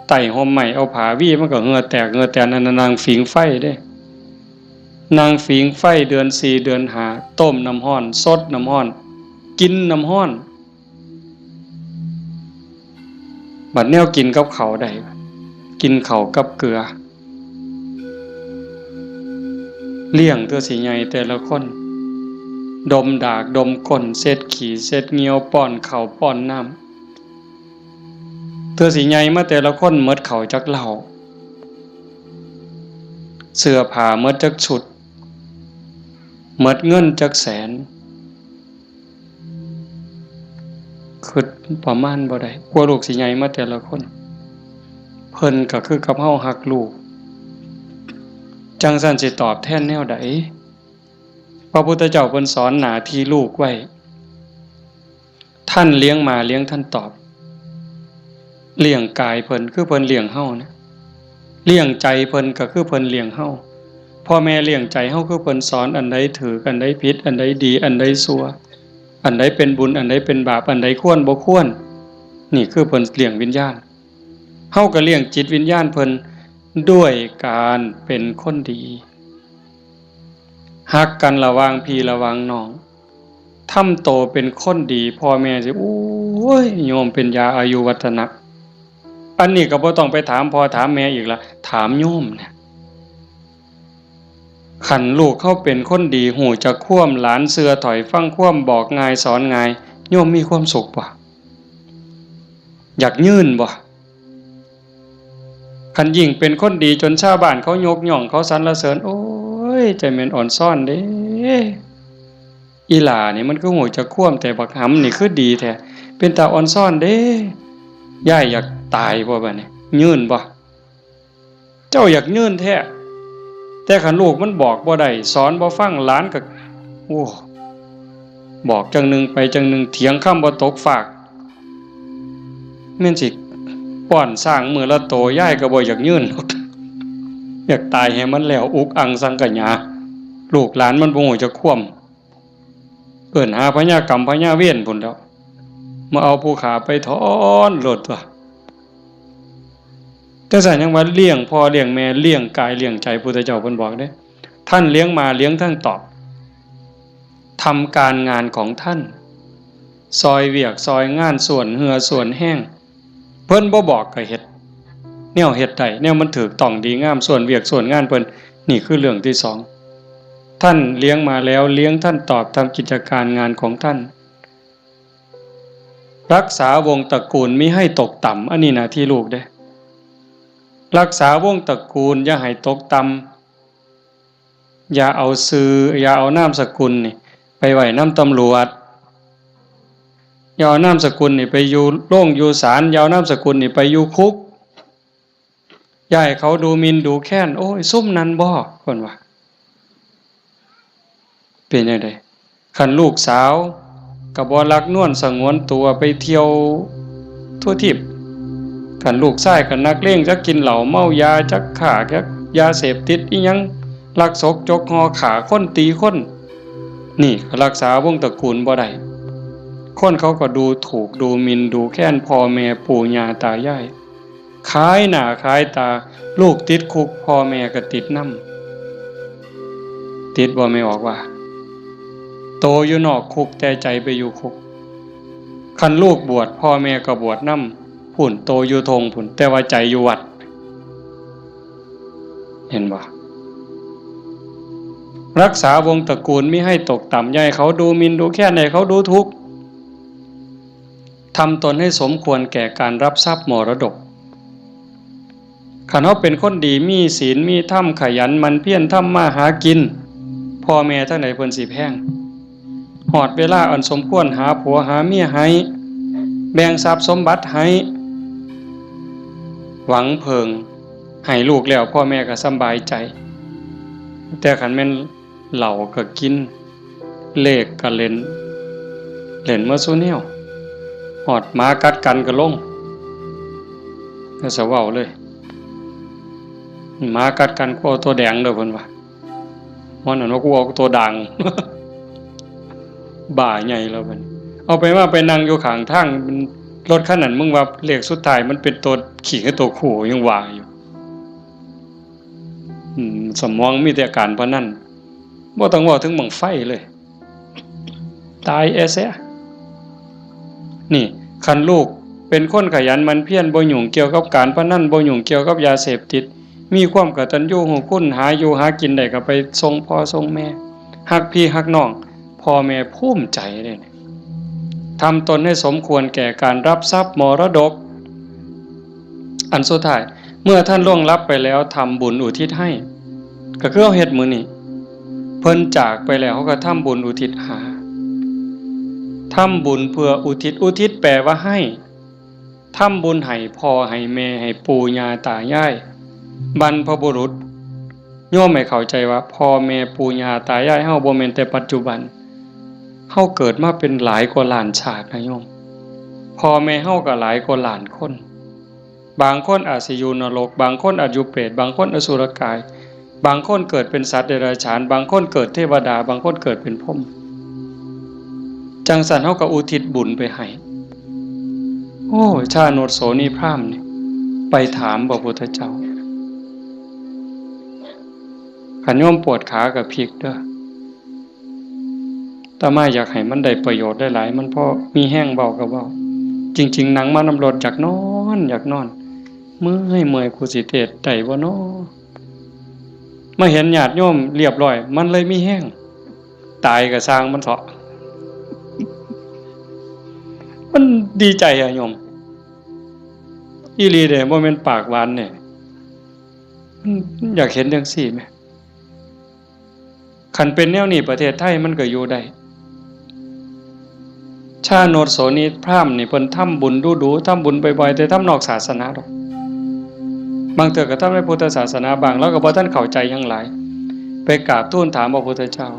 ใต้ฮ่มไม้ เอาผ้าวีมันก็เหงื่อแตกเหงื่อแตน นั่นน่ะนั่งผิงไฟเด้ นั่งผิงไฟเดือนสี่เดือนห้า ต้มน้ำร้อน สดน้ำร้อน กินน้ำร้อน บัดแนวกินกับข้าวได้ กินข้าวกับเกลือ เลี้ยงตัวสิใหญ่แต่ละคน ดมดากดมก้น เช็ดขี้เช็ดเหงี้ยว ป้อนข้าวป้อนน้ำ ตัวสิใหญ่มาแต่ละคนหมดข้าวจักเล่า เสื้อผ้าหมดจักชุด หมดเงินจักแสน คิดประมาณบ่ได้ กว่าลูกสิใหญ่มาแต่ละคน เพิ่นก็คือกับเฮาฮักลูก จั่งซั้นสิตอบแทนแนวใด พระพุทธเจ้าเพิ่นสอนหน้าที่ลูกไว้ ท่านเลี้ยงมาเลี้ยงท่านตอบ เลี้ยงกายเพิ่นคือเพิ่นเลี้ยงเฮานะ เลี้ยงใจเพิ่นก็คือเพิ่นเลี้ยงเฮา พ พ่อแม่เลี้ยงใจเฮาคือเพิ่นสอนอันใดถูก อันใดผิด อันใดดี อันใดชั่ว อันใดเป็นบุญ อันใดเป็นบาป อันใดควรบ่ควร นี่คือเพิ่นเลี้ยงวิญญาณ เฮาก็เลี้ยงจิตวิญญาณเพิ่นด้วยการเป็นคนดี ฮักกันระหว่างพี่ระหว่างน้อง ทำโตเป็นคนดี พ่อแม่สิ โอ้ย โยมเป็นยาอายุวัฒนะ อันนี้ก็บ่ต้องไปถามพ่อถามแม่อีกละ ถามโยมเนี่ย คันลูกเฮาเป็นคนดี ฮู้จักความ หลานเชื่อถ้อยฟังความ บอกง่ายสอนง่าย โยมมีความสุขบ่ อยากยืนบ่ คันยิ่งเป็นคนดีจนชาวบ้านเขายกย่อง เขาสรรเสริญ โอ้ย ใจแม่นอ่อนซ้อนเด้ อีหล่านี่มันคือฮู้จักความ แต่บักหำนี่คือดีแท้ เป็นตาอ่อนซ้อนเด้ ยายอยากตายบ่บัดนี้ ยืนบ่ เจ้าอยากยืนแท้ แต่คันลูกมันบอกบ่ได้ สอนบ่ฟัง หลานก็ โอ้ บอกจั่งหนึ่งไปจั่งหนึ่ง เถียงคำบ่ตกฟาก แม่นสิป้อนช้างมื้อละโต ยายก็บ่อยากยืนดอก อยากตายให้มันแล้ว อุกอังสังขยา ลูกหลานมันบ่ฮู้จักความ เอิ้นหาพญากรรมพญาเวรพุ้นแหล้ว มาเอาผู้ข้าไปถอนโลดตั๊ว จั่งซั้นยังว่าเลี้ยงพ่อเลี้ยงแม่ เลี้ยงกายเลี้ยงใจ พุทธเจ้าเพิ่นบอกเด้ ท่านเลี้ยงมาเลี้ยงท่านตอบ ทำการงานของท่าน ซอยเวียกซอยงาน ส่วนเหื่อส่วนแฮง เพิ่นบ่บอกก็เฮ็ด แนวเฮ็ดได้ แนวมันถูกต้องดีงาม ส่วนเวียกส่วนงานเพิ่น นี่คือเรื่องที่สอง ท่านเลี้ยงมาแล้ว เลี้ยงท่านตอบ ทำกิจการงานของท่าน รักษาวงศ์ตระกูลมิให้ตกต่ำ อันนี้หน้าที่ลูกเด้ รักษาวงศ์ตระกูลอย่าให้ตกต่ำ อย่าเอาชื่อ อย่าเอานามสกุลนี่ ไปไว้นำตำรวจ อย่าเอานามสกุลนี่ไปอยู่โรงอยู่ศาล อย่าเอานามสกุลนี่ไปอยู่คุก อย่าให้เขาดูหมิ่นดูแคลน โอ้ย ซุมนั้นบ่ เพิ่นว่า เป็นจั่งใด คันลูกสาวก็บ่รักนวลสงวนตัว ไปเที่ยวทั่วทีป คันลูกชายก็นักเลง จักกินเหล้าเมายา จักค้า จักยาเสพติดอิหยัง ลักซกจกห่อ ฆ่าคนตีคน นี่ก็รักษาวงศ์ตระกูลบ่ได้ คนเขาก็ดูถูกดูหมิ่นดูแคลนพ่อแม่ปู่ย่าตายาย ขายหน้าขายตา ลูกติดคุก พ่อแม่ก็ติดนำ ติดบ่แม่ออกว่า โตอยู่นอกคุกแต่ใจไปอยู่คุก คันลูกบวช พ่อแม่ก็บวชนำพุ้น โตอยู่ท่งพุ้น แต่ว่าใจอยู่วัด เห็นบ่ รักษาวงศ์ตระกูลมิให้ตกต่ำ อย่าให้เขาดูหมิ่นดูแคลน ให้เขาดูถูก ทำตนให้สมควรแก่การรับทรัพย์มรดก คันเฮาเป็นคนดี มีศีล มีธรรม ขยันหมั่นเพียรทำมาหากิน พ่อแม่ทั้งหลายเพิ่นสิแพง ฮอดเวลาอันสมควร หาผัวหาเมียให้ แบ่งทรัพย์สมบัติให้ หวังเพิ่ง ให้ลูกแล้ว พ่อแม่ก็สำบายใจ แต่คันแม่นเหล้าก็กิน เลขก็เล่น เล่นหมดซุแนว ฮอดหมากัดกันก็ลง ก็สะเว้าเลย หมากัดกัน กูเอาตัวแดงเด้อ เพิ่นว่า มันนั่นว่า กูเอาตัวด่าง บ้าใหญ่แล้วบัดนี้ เอาไปว่าไปนั่งอยู่ข้างทาง รถคันนั้น มึงว่าเลขสุดท้ายมันเป็นตัวขี้กับตัวคู่ ยังว่าอยู่ อืม สมองมีแต่การพนัน บ่ต้องเว้าถึงบั้งไฟเลย ตายแอเสีย นี่ คันลูกเป็นคนขยันหมั่นเพียร บ่ยุ่งเกี่ยวกับการพนัน บ่ยุ่งเกี่ยวกับยาเสพติด มีความกตัญญูรู้คุณ หาอยู่หากินได้ก็ไปส่งพ่อส่งแม่ ฮักพี่ฮักน้อง พ่อแม่ภูมิใจเลย ทำตนให้สมควรแก่การรับทรัพย์มรดก อันสุดท้าย เมื่อท่านล่วงลับไปแล้ว ทำบุญอุทิศให้ ก็คือเฮาเฮ็ดมื้อนี้ เพิ่นจากไปแล้ว เฮาก็ทำบุญอุทิศหา ทำบุญเพื่ออุทิศ อุทิศแปลว่าให้ ทำบุญให้พ่อให้แม่ ให้ปู่ย่าตายาย บรรพบุรุษ โยมให้เข้าใจว่าพ่อแม่ปู่ย่าตายายเฮาบ่แม่นแต่ปัจจุบัน เฮาเกิดมาเป็นหลายกว่าล้านชาตินะโยม พ่อแม่เฮาก็หลายกว่าล้านคน บางคนอาจสิอยู่นรก บางคนอาจอยู่เปรต บางคนอสุรกาย บางคนเกิดเป็นสัตว์เดรัจฉาน บางคนเกิดเทวดา บางคนเกิดเป็นพรหม จั่งซั้นเฮาก็อุทิศบุญไปให้ โอ้ ชาโนชโสนีพราหมณ์นี่ ไปถามพระพุทธเจ้า คันโยมปวดขาก็พลิกเด้อ อาตมาอยากให้มันได้ประโยชน์หลายๆ มันพอมีแฮงเว้าก็เว้า จริงๆ นั่งมานำรถอยากนอน อยากนอน เมื่อย เมื่อย กูสิเทศน์ได้บ่น้อ มาเห็นญาติโยมเรียบร้อย มันเลยมีแฮง ตายก็ซ่างมันเถาะ มันดีใจอะโยม อีหลีเด้ บ่แม่นปากหวานเด้ มันอยากเห็นจั่งซี้แหม คันเป็นแนวนี้ประเทศไทยมันก็อยู่ได้ ชาโนชโสนีพราหมณ์นี่เพิ่นทำบุญดู๋ๆ ทำบุญบ่อยๆ แต่ทำนอกศาสนาดอก บางเทื่อก็ทำในพุทธศาสนาบ้าง ลาวก็บ่ทันเข้าใจหยังหลาย ไปกราบทูลถามพระพุทธเจ้า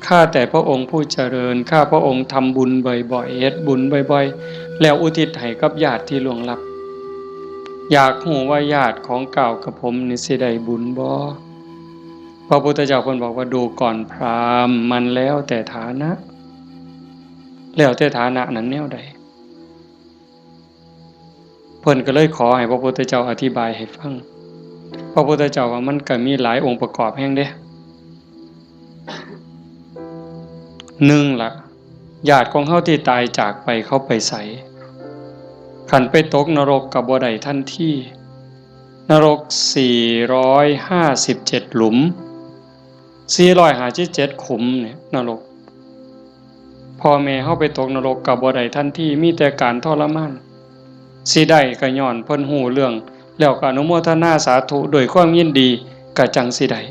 ข้าแต่พระองค์ผู้เจริญ ข้าพระองค์ทำบุญบ่อยๆ เฮ็ดบุญบ่อยๆ แล้วอุทิศให้กับญาติที่ล่วงลับ อยากฮู้ว่าญาติของก้าวกับผมนี่สิได้บุญบ่ พระพุทธเจ้าเพิ่นบอกว่า ดูก่อนพราหมณ์ มันแล้วแต่ฐานะ แล้วแต่ฐานะนั้นแนวใด เพิ่นก็เลยขอให้พระพุทธเจ้าอธิบายให้ฟัง พระพุทธเจ้าว่ามันก็มีหลายองค์ประกอบแฮงเด้ หนึ่งละ ญาติของเฮาที่ตายจากไปเขาไปไส คันไปตกนรกก็บ่ได้ทันที นรกสี่ร้อยห้าสิบเจ็ดหลุม สี่ร้อยห้าสิบเจ็ดขุมเนี่ยนรก พ่อแม่เฮาไปตกนรกก็บ่ได้ทันที มีแต่การทรมาน สิได้ก็ย้อนเพิ่นฮู้เรื่อง แล้วก็อนุโมทนาสาธุด้วยความยินดี ก็จั่งสิได้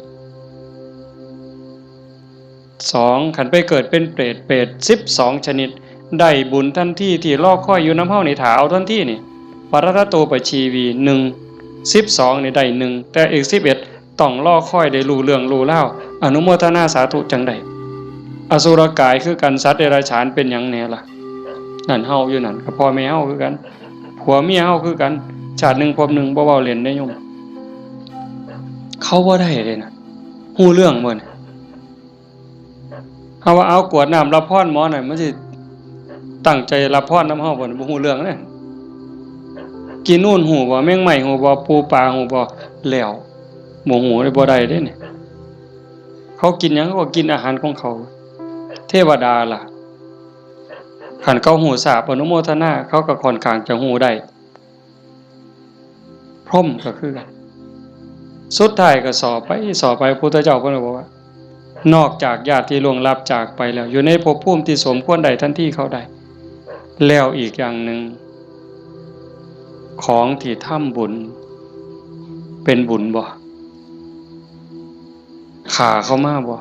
สอง คันไปเกิดเป็นเปรต เปรตสิบสองชนิด ได้บุญทันที ที่รอคอยอยู่นำเฮานี่ ถ้าเอาทันทีนี่ ปรัตตโตปชีวี หนึ่ง สิบสองนี่ได้หนึ่ง แต่อีกสิบเอ็ด ต้องรอคอยได้รู้เรื่องรู้ราว อนุโมทนาสาธุจั่งได้ อสุรกายคือกัน สัตว์เดรัจฉานเป็นหยังแหน่ล่ะ นั่นเฮาอยู่นั่น ก็พ่อแม่เฮาคือกัน ผัวเมียเฮาคือกัน ชาติหนึ่งภพหนึ่ง บ่เว้าเล่นเด้โยม เขาบ่ได้เด้นะ ฮู้เรื่องบ่เนี่ย เฮาว่าเอากรวดน้ำรับพรหมอหน่อย มันสิตั้งใจรับพรนำเฮาบ่เนี่ย บ่ฮู้เรื่องเด้ กินนู่นฮู้บ่ แมงไม้ฮู้บ่ ปูปลาฮู้บ่ แล้ว บ่ฮู้เลย บ่ได้เด้เนี่ย เขากินหยัง เขาก็กินอาหารของเขา เทวดาล่ะ คันเขาฮู้ทราบอนุโมทนา เขาก็ค่อนข้างจะฮู้ได้ พรหมก็คือกัน สุดท้ายก็สอบไป สอบไป พุทธเจ้าเพิ่นก็บอกว่า นอกจากญาติที่ล่วงลับจากไปแล้ว อยู่ในภพภูมิที่สมควรได้ทันทีเขาได้ แล้วอีกอย่างหนึ่ง ของที่ทำบุญ เป็นบุญบ่ ฆ่าเขามาบ่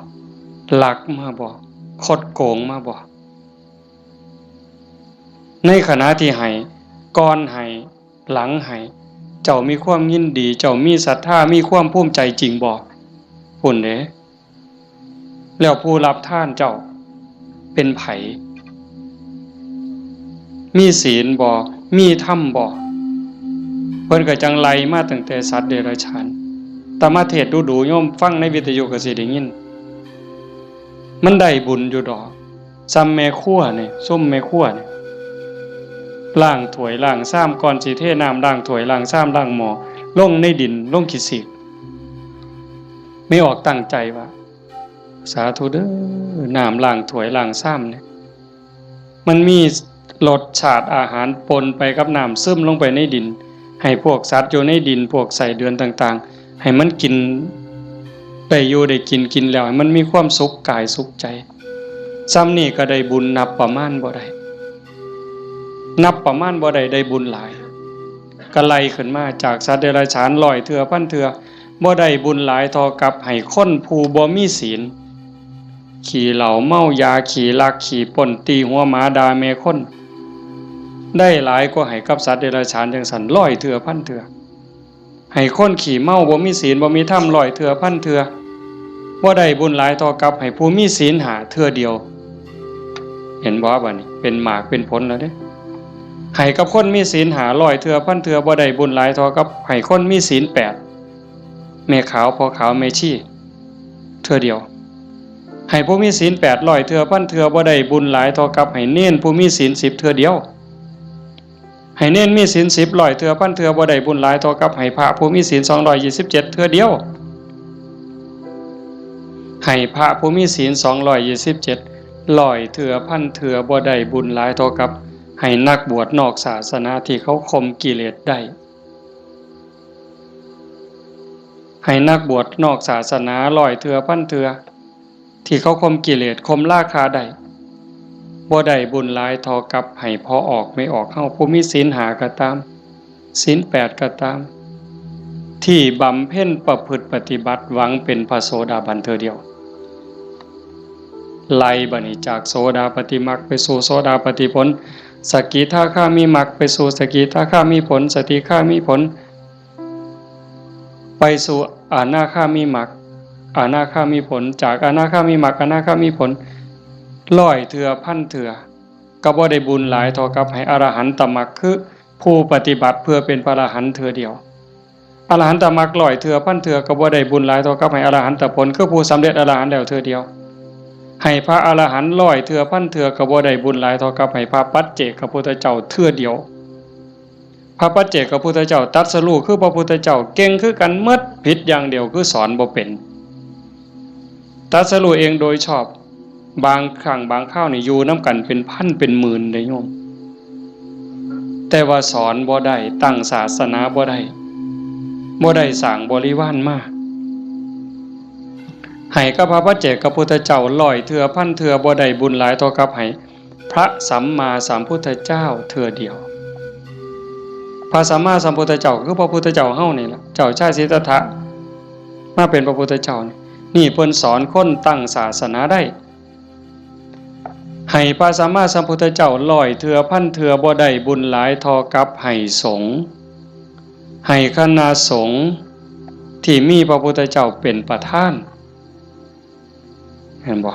ลักมาบ่ คดโกงมาบ่ ในขณะที่ให้ ก่อนให้ หลังให้ เจ้ามีความยินดี เจ้ามีศรัทธา มีความภูมิใจจริงบ่ พุ้นเด้ แล้วผู้รับทานเจ้าเป็นไผ มีศีลบ่ มีธรรมบ่ เพิ่นก็จั่งไล่มาตั้งแต่สัตว์เดรัจฉาน อาตมาเทศน์ดู๋ๆ โยมฟังในวิทยุก็สิได้ยิน มันได้บุญอยู่ดอก ซ่ำแม่ครัวนี่ ซุมแม่ครัวนี่ ล้างถ้วยล้างชาม ก่อนสิเทน้ำล้างถ้วยล้างชามล้างหม้อ ลงในดิน ลงขี้สีก แม่ออกตั้งใจว่า สาธุเด้อ น้ำล้างถ้วยล้างชามเนี่ย มันมีรสชาติอาหารปนไปกับน้ำ ซึมลงไปในดิน ให้พวกสัตว์อยู่ในดิน พวกไส้เดือนต่างๆ ให้มันกิน ได้อยู่ได้กิน กินแล้วให้มันมีความสุขกายสุขใจ ซ่ำนี่ก็ได้บุญนับประมาณบ่ได้ นับประมาณบ่ได้ ได้บุญหลาย ก็ไล่ขึ้นมาจากสัตว์เดรัจฉานร้อยเทื่อพันเทื่อ บ่ได้บุญหลายเท่ากับให้คนผู้บ่มีศีล ขี้เหล้าเมายา ขี้ลักขี้ปล้น ตีหัวหมาด่าแม่คน ได้หลายกว่าให้กับสัตว์เดรัจฉานจั่งซั้นร้อยเทื่อพันเทื่อ ให้คนขี้เมาบ่มีศีลบ่มีธรรมร้อยเทื่อพันเทื่อ บ่ได้บุญหลายเท่ากับให้ผู้มีศีลห้าเทื่อเดียว เห็นบ่ บัดนี้เป็นหมากเป็นผลแล้วเด้ ให้กับคนมีศีลห้าร้อยเทื่อพันเทื่อ บ่ได้บุญหลายเท่ากับให้คนมีศีลแปด แม่ขาวพ่อขาวแม่ชีเทื่อเดียว ให้ผู้มีศีลแปดร้อยเทื่อพันเทื่อบ่ได้บุญหลายเท่ากับให้เณรผู้มีศีลสิบเทื่อเดียว ให้เณรมีศีลสิบร้อยเทื่อพันเทื่อบ่ได้บุญหลายเท่ากับให้พระผู้มีศีลสองร้อยยี่สิบเจ็ดเทื่อเดียว ให้พระผู้มีศีลสองร้อยยี่สิบเจ็ดร้อยเทื่อพันเทื่อบ่ได้บุญหลายเท่ากับให้นักบวชนอกศาสนาที่เขาข่มกิเลสได้ ให้นักบวชนอกศาสนาร้อยเทื่อพันเทื่อที่เขาข่มกิเลสข่มราคะได้ บ่ได้บุญหลายเท่ากับให้พ่อออกแม่ออกเฮาผู้มีศีลห้าก็ตาม ศีลแปดก็ตาม ที่บำเพ็ญประพฤติปฏิบัติหวังเป็นพระโสดาบันเทื่อเดียว ไล่บัดนี้จากโสดาปัตติมรรคไปสู่โสดาปัตติผล สกิทาคามิมรรคไปสู่สกิทาคามิผล สกิทาคามิผล ไปสู่อนาคามิมรรค อนาคามิผล จากอนาคามิมรรค อนาคามิผล ร้อยเทื่อพันเทื่อ ก็บ่ได้บุญหลายเท่ากับให้อรหันตมรรค คือผู้ปฏิบัติเพื่อเป็นพระอรหันต์เทื่อเดียว อรหันตมรรคร้อยเทื่อพันเทื่อก็บ่ได้บุญหลายเท่ากับให้อรหันตผล คือผู้สำเร็จอรหันต์แล้วเทื่อเดียว ให้พระอรหันต์ร้อยเทื่อพันเทื่อก็บ่ได้บุญหลายเท่ากับให้พระปัจเจกพุทธเจ้าเทื่อเดียว พระปัจเจกพุทธเจ้าตรัสรู้คือพระพุทธเจ้าเก่งคือกันหมด ผิดอย่างเดียวคือสอนบ่เป็น ตรัสรู้เองโดยชอบ บางครั้งบางคราวนี่อยู่นำกันเป็นพันเป็นหมื่นเด้โยม แต่ว่าสอนบ่ได้ ตั้งศาสนาบ่ได้ บ่ได้สร้างบริวารมา ให้กับพระปัจเจกพุทธเจ้าร้อยเทื่อพันเทื่อบ่ได้บุญหลายเท่ากับให้พระสัมมาสัมพุทธเจ้าเทื่อเดียว พระสัมมาสัมพุทธเจ้าคือพระพุทธเจ้าเฮานี่ล่ะ เจ้าชายสิทธัตถะ มาเป็นพระพุทธเจ้านี่ นี่เพิ่นสอนคนตั้งศาสนาได้ ให้พระสัมมาสัมพุทธเจ้าร้อยเทื่อพันเทื่อบ่ได้บุญหลายเท่ากับให้สงฆ์ ให้คณะสงฆ์ที่มีพระพุทธเจ้าเป็นประธาน เห็นบ่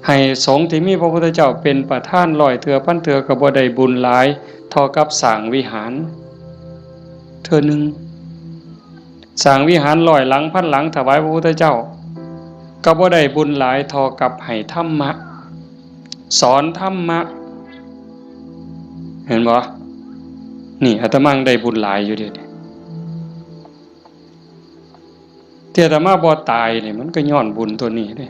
ให้สงฆ์ที่มีพระพุทธเจ้าเป็นประธานร้อยเทื่อพันเทื่อก็บ่ได้บุญหลายเท่ากับสร้างวิหาร เทื่อหนึ่ง สร้างวิหารร้อยหลังพันหลังถวายพระพุทธเจ้า ก็บ่ได้บุญหลายเท่ากับให้ธรรมะ สอนธรรมะ เห็นบ่ นี่อาตมาได้บุญหลายอยู่เด้ ที่อาตมาบ่ตายนี่มันก็ย้อนบุญตัวนี้เด้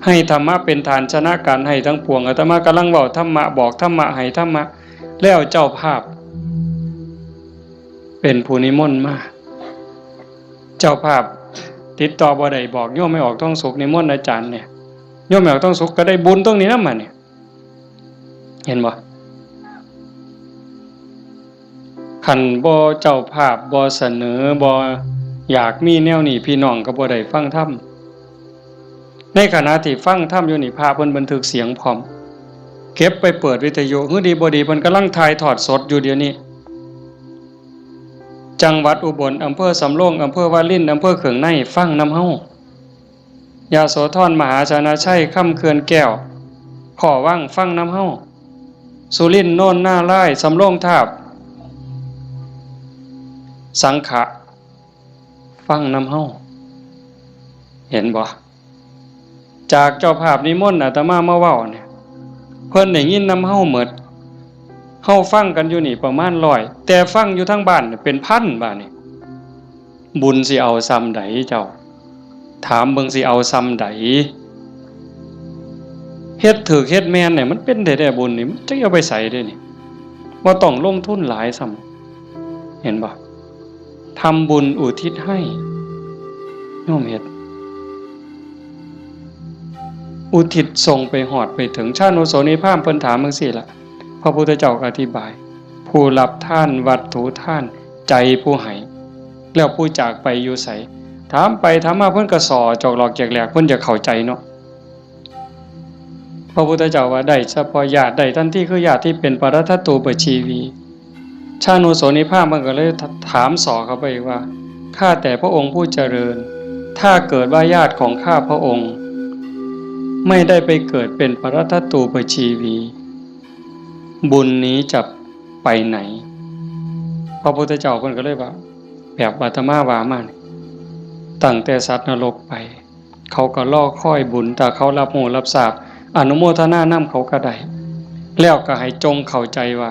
ให้ธรรมะเป็นทานชนะการให้ทั้งปวง อาตมากำลังเว้าธรรมะ บอกธรรมะ ให้ธรรมะ แล้วเจ้าภาพ เป็นผู้นิมนต์มา เจ้าภาพติดต่อบ่ได้ บอกโยมแม่ออกทองสุขนิมนต์อาจารย์เนี่ย โยมแม่ออกทองสุขก็ได้บุญตรงนี้นำมาเนี่ย เห็นบ่ คันบ่เจ้าภาพบ่เสนอ บ่อยากมีแนวนี้ พี่น้องก็บ่ได้ฟังธรรม ในขณะที่ฟังธรรมอยู่นี่ พระเพิ่นบันทึกเสียงพร้อม เก็บไปเปิดวิทยุ หื้อดีบ่ดีเพิ่นกำลังถ่ายทอดสดอยู่เดี๋ยวนี้ จังหวัดอุบล อำเภอสำโรง อำเภอวาริน อำเภอเขืองใน ฟังนำเฮา ยโสธร มหาชนะชัย คำเขื่อนแก้ว ขอวัง ฟังนำเฮา สุรินทร์ โนนนารายณ์ สำโรงทาบ สังขะ ฟังนำเฮา เห็นบ่ จากเจ้าภาพนิมนต์อาตมามาเว้าเนี่ย เพิ่นได้ยินนำเฮาหมด เฮาฟังกันอยู่นี่ประมาณร้อย แต่ฟังอยู่ทางบ้านเนี่ยเป็นพันบาดนี่ บุญสิเอาส่ำใดเจ้า ถามเบิ่งสิเอาส่ำใด เฮ็ดถูกเฮ็ดแม่นเนี่ยมันเป็นได้แต่บุญนี่ มันจะเอาไปใส่ได้นี่ บ่ต้องลงทุนหลายซ้ำ เห็นบ่ ทำบุญอุทิศให้ โยมเฮ็ด อุทิศส่งไปฮอดไปถึง ชานุโสนีพราหมณ์เพิ่นถามจั่งซี้ล่ะ พระพุทธเจ้าก็อธิบาย ผู้รับทานวัตถุทาน ใจผู้ให้ แล้วผู้จากไปอยู่ไส ถามไปถามมาเพิ่นก็ส่อจอกหลอกแจกแหลก เพิ่นจะเข้าใจเนาะ พระพุทธเจ้าว่าได้เฉพาะญาติ ได้ทันทีคือญาติที่เป็นปรัตถตูปชีวี ชานุโสนีพราหมณ์มันก็เลยถามส่อเข้าไปอีกว่า ข้าแต่พระองค์ผู้เจริญ ถ้าเกิดว่าญาติของข้าพระองค์ ไม่ได้ไปเกิดเป็นปรัตถตูปชีวี บุญนี้จะไปไหน พระพุทธเจ้าเพิ่นก็เลยว่า แบบอาตมาว่ามานี่ ตั้งแต่สัตว์นรกไป เขาก็รอคอยบุญ ถ้าเขารับรู้รับทราบ อนุโมทนานำเขาก็ได้ แล้วก็ให้จงเข้าใจว่า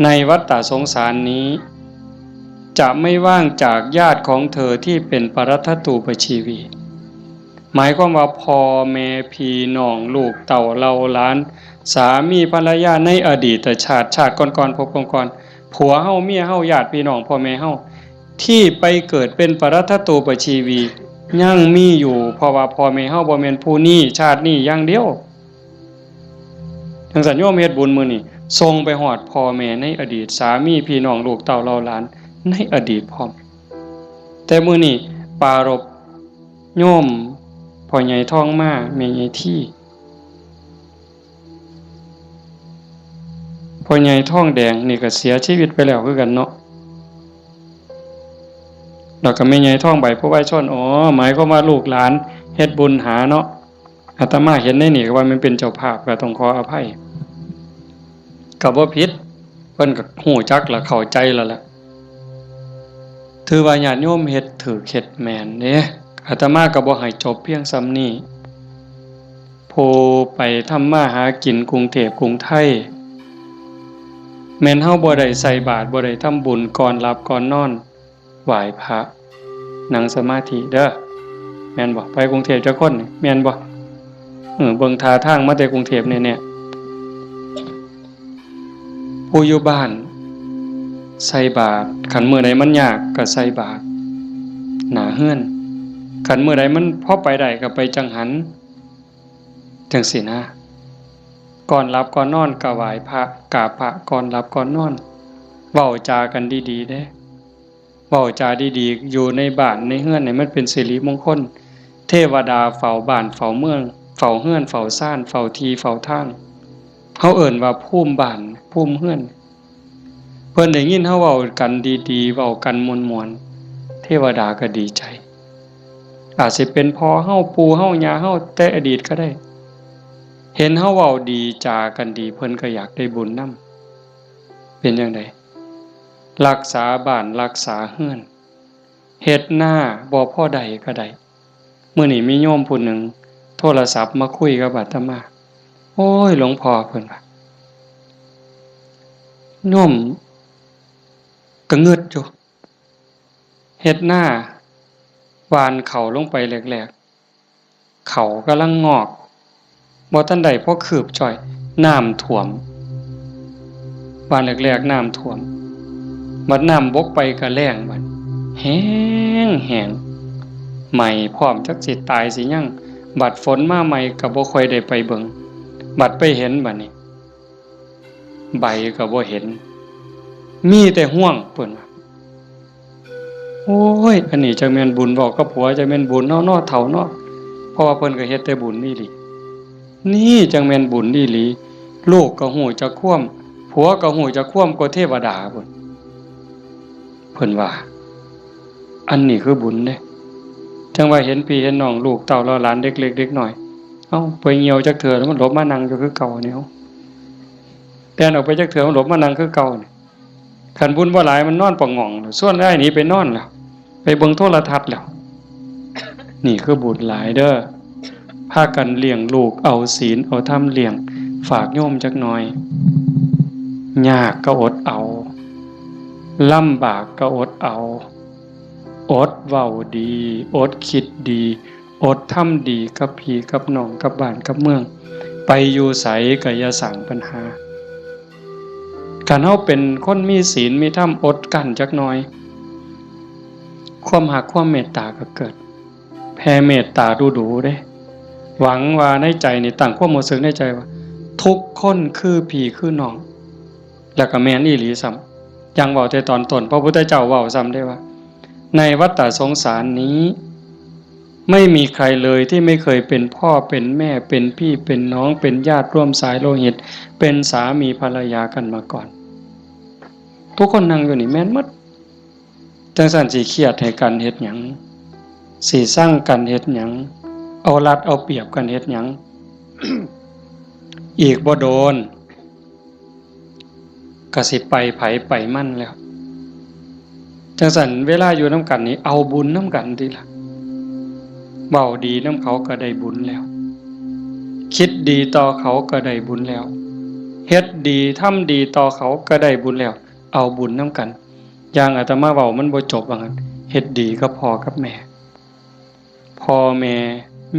ในวัฏฏะสงสารนี้ จะไม่ว่างจากญาติของเธอที่เป็นปรัตถตูปชีวี หมายความว่าพ่อแม่พี่น้องลูกเต้าเหล่าหลาน สามีภรรยาในอดีตชาติ ชาติก่อนๆ ภพก่อนๆ ผัวเฮา เมียเฮา ญาติพี่น้อง พ่อแม่เฮา ที่ไปเกิดเป็นปรัตถตูปชีวี ยังมีอยู่ เพราะว่าพ่อแม่เฮาบ่แม่นผู้นี้ชาตินี้อย่างเดียว จังซั่นโยมเฮ็ดบุญมื้อนี้ ส่งไปฮอดพ่อแม่ในอดีต สามีพี่น้องลูกเต้าเหล่าหลานในอดีตพร้อม แต่มื้อนี้ปรารภโยมพ่อใหญ่ทองมา แม่ใหญ่ที พ่อใหญ่ทองแดงนี่ก็เสียชีวิตไปแล้วคือกันเนาะ แล้วก็แม่ใหญ่ทองใบ ผู้วายชน อ๋อ หมายความว่าลูกหลานเฮ็ดบุญหาเนาะ อาตมาเห็นในนี่ก็ว่ามันเป็นเจ้าภาพ ก็ต้องขออภัย ก็บ่ผิด เพิ่นก็ฮู้จักและเข้าใจแล้วล่ะ ถือว่าญาติโยมเฮ็ดถูกเฮ็ดแม่นเด้ อาตมาก็บ่ให้จบเพียงส่ำนี้ ผู้ไปทำมาหากินกรุงเทพกรุงไทย แม่นเฮาบ่ได้ใส่บาตร บ่ได้ทำบุญ ก่อนหลับก่อนนอน ไหว้พระ นั่งสมาธิเด้อ แม่นบ่ ไปกรุงเทพจักคนนี่ แม่นบ่ เออ เบิ่งท่าทางมาแต่กรุงเทพแน่ๆ ผู้อยู่บ้านใส่บาตร คันมื้อใดมันยากก็ใส่บาตรหน้าเฮือน คันมื้อใดมันพอไปได้ก็ไปจังหัน จังซี้นะ ก่อนหลับก่อนนอนก็ไหว้พระ กราบพระก่อนหลับก่อนนอน เว้าจากันดีๆ เด้ เว้าจาดีๆ อยู่ในบ้านในเฮือนนี่มันเป็นสิริมงคล เทวดาเฝ้าบ้านเฝ้าเมือง เฝ้าเฮือนเฝ้าซาน เฝ้าที่เฝ้าทาง เฮาเอิ้นว่าภูมิบ้าน ภูมิเฮือน เพิ่นได้ยินเฮาเว้ากันดีๆ เว้ากันม่วนๆ เทวดาก็ดีใจ อาจสิเป็นพ่อเฮา ปู่เฮา ย่าเฮา แต่อดีตก็ได้ เห็นเฮาเว้าดีจากันดี เพิ่นก็อยากได้บุญนำ เป็นจั่งใด รักษาบ้านรักษาเฮือน เฮ็ดนาบ่พอได้ก็ได้ มื้อนี้มีโยมผู้หนึ่งโทรศัพท์มาคุยกับอาตมา โอ้ย หลวงพ่อ เพิ่นว่า โยมก็งึดอยู่ เฮ็ดนา หว่านเข้าลงไปแรกๆ เข้ากำลังงอก บ่ทันได้พอคืบจ้อย น้ำท่วม หว่านแรกๆ น้ำท่วม บัดน้ำบกไปก็แล้งบัด แห้งแห้ง ไหม้พร้อม จักสิตายสิหยัง บัดฝนมาใหม่ก็บ่ค่อยได้ไปเบิ่ง บัดไปเห็นบัดนี้ ใบก็บ่เห็น มีแต่ฮวง เพิ่นว่า โอ้ย อันนี้จักแม่นบุญ เว้ากับผัวจักแม่นบุญเนาะ เนาะ เฒ่าเนาะ เพราะว่าเพิ่นก็เฮ็ดแต่บุญอีหลี นี่จักแม่นบุญอีหลี ลูกก็ฮู้จักความ ผัวก็ฮู้จักความกว่าเทวดาพุ้น เพิ่นว่า อันนี้คือบุญเด้ จั่งว่าเห็นพี่เห็นน้อง ลูกเต้าเหล่าหลาน เด็กเล็กเด็กน้อย เอ้า ไปเหี่ยวจักเทื่อแล้วมันหลบมานั่งอยู่คือเก่านี่ เอ้า แล่นออกไปจักเทื่อมันหลบมานั่งคือเก่านี่ คันบุญบ่หลายมันนอนปะหง่องแล้ว ชวนอ้ายหนีไปนอนแล้ว ไปเบิ่งโทรทัศน์แล้ว นี่คือบุญหลายเด้อ พากันเลี้ยงลูก เอาศีลเอาธรรมเลี้ยง ฝากโยมจักหน่อย ยากก็อดเอา ลำบากก็อดเอา อดเว้าดี อดคิดดี อดทำดีกับพี่กับน้อง กับบ้านกับเมือง ไปอยู่ไสก็อย่าสร้างปัญหา คันเฮาเป็นคนมีศีลมีธรรม อดกลั้นจักหน่อย ความฮักความเมตตาก็เกิด แผ่เมตตาดูๆ เด้ หวังว่าในใจนี่ตั้งความรู้สึกในใจว่า ทุกคนคือพี่คือน้อง แล้วก็แม่นอีหลีซ้ำ อย่างเว้าแต่ตอนต้น พระพุทธเจ้าเว้าซ้ำเด้ว่า ในวัฏฏะสงสารนี้ ไม่มีใครเลยที่ไม่เคยเป็นพ่อเป็นแม่ เป็นพี่เป็นน้อง เป็นญาติร่วมสายโลหิต เป็นสามีภรรยากันมาก่อน ทุกคนนั่งอยู่นี่แม่นหมด จั่งซั้นสิเครียดให้กันเฮ็ดหยัง สิซังกันเฮ็ดหยัง เอารัดเอาเปรียบกันเฮ็ดหยัง อีกบ่โดน ก็สิไปไผไปมันแล้ว จั่งซั้นเวลาอยู่นำกันนี่เอาบุญนำกันติล่ะ เว้าดีนำเขาก็ได้บุญแล้ว คิดดีต่อเขาก็ได้บุญแล้ว เฮ็ดดีทำดีต่อเขาก็ได้บุญแล้ว เอาบุญนำกัน อย่างอาตมาเว้ามันบ่จบว่างั้น เฮ็ดดีกับพ่อกับแม่ พ่อแม่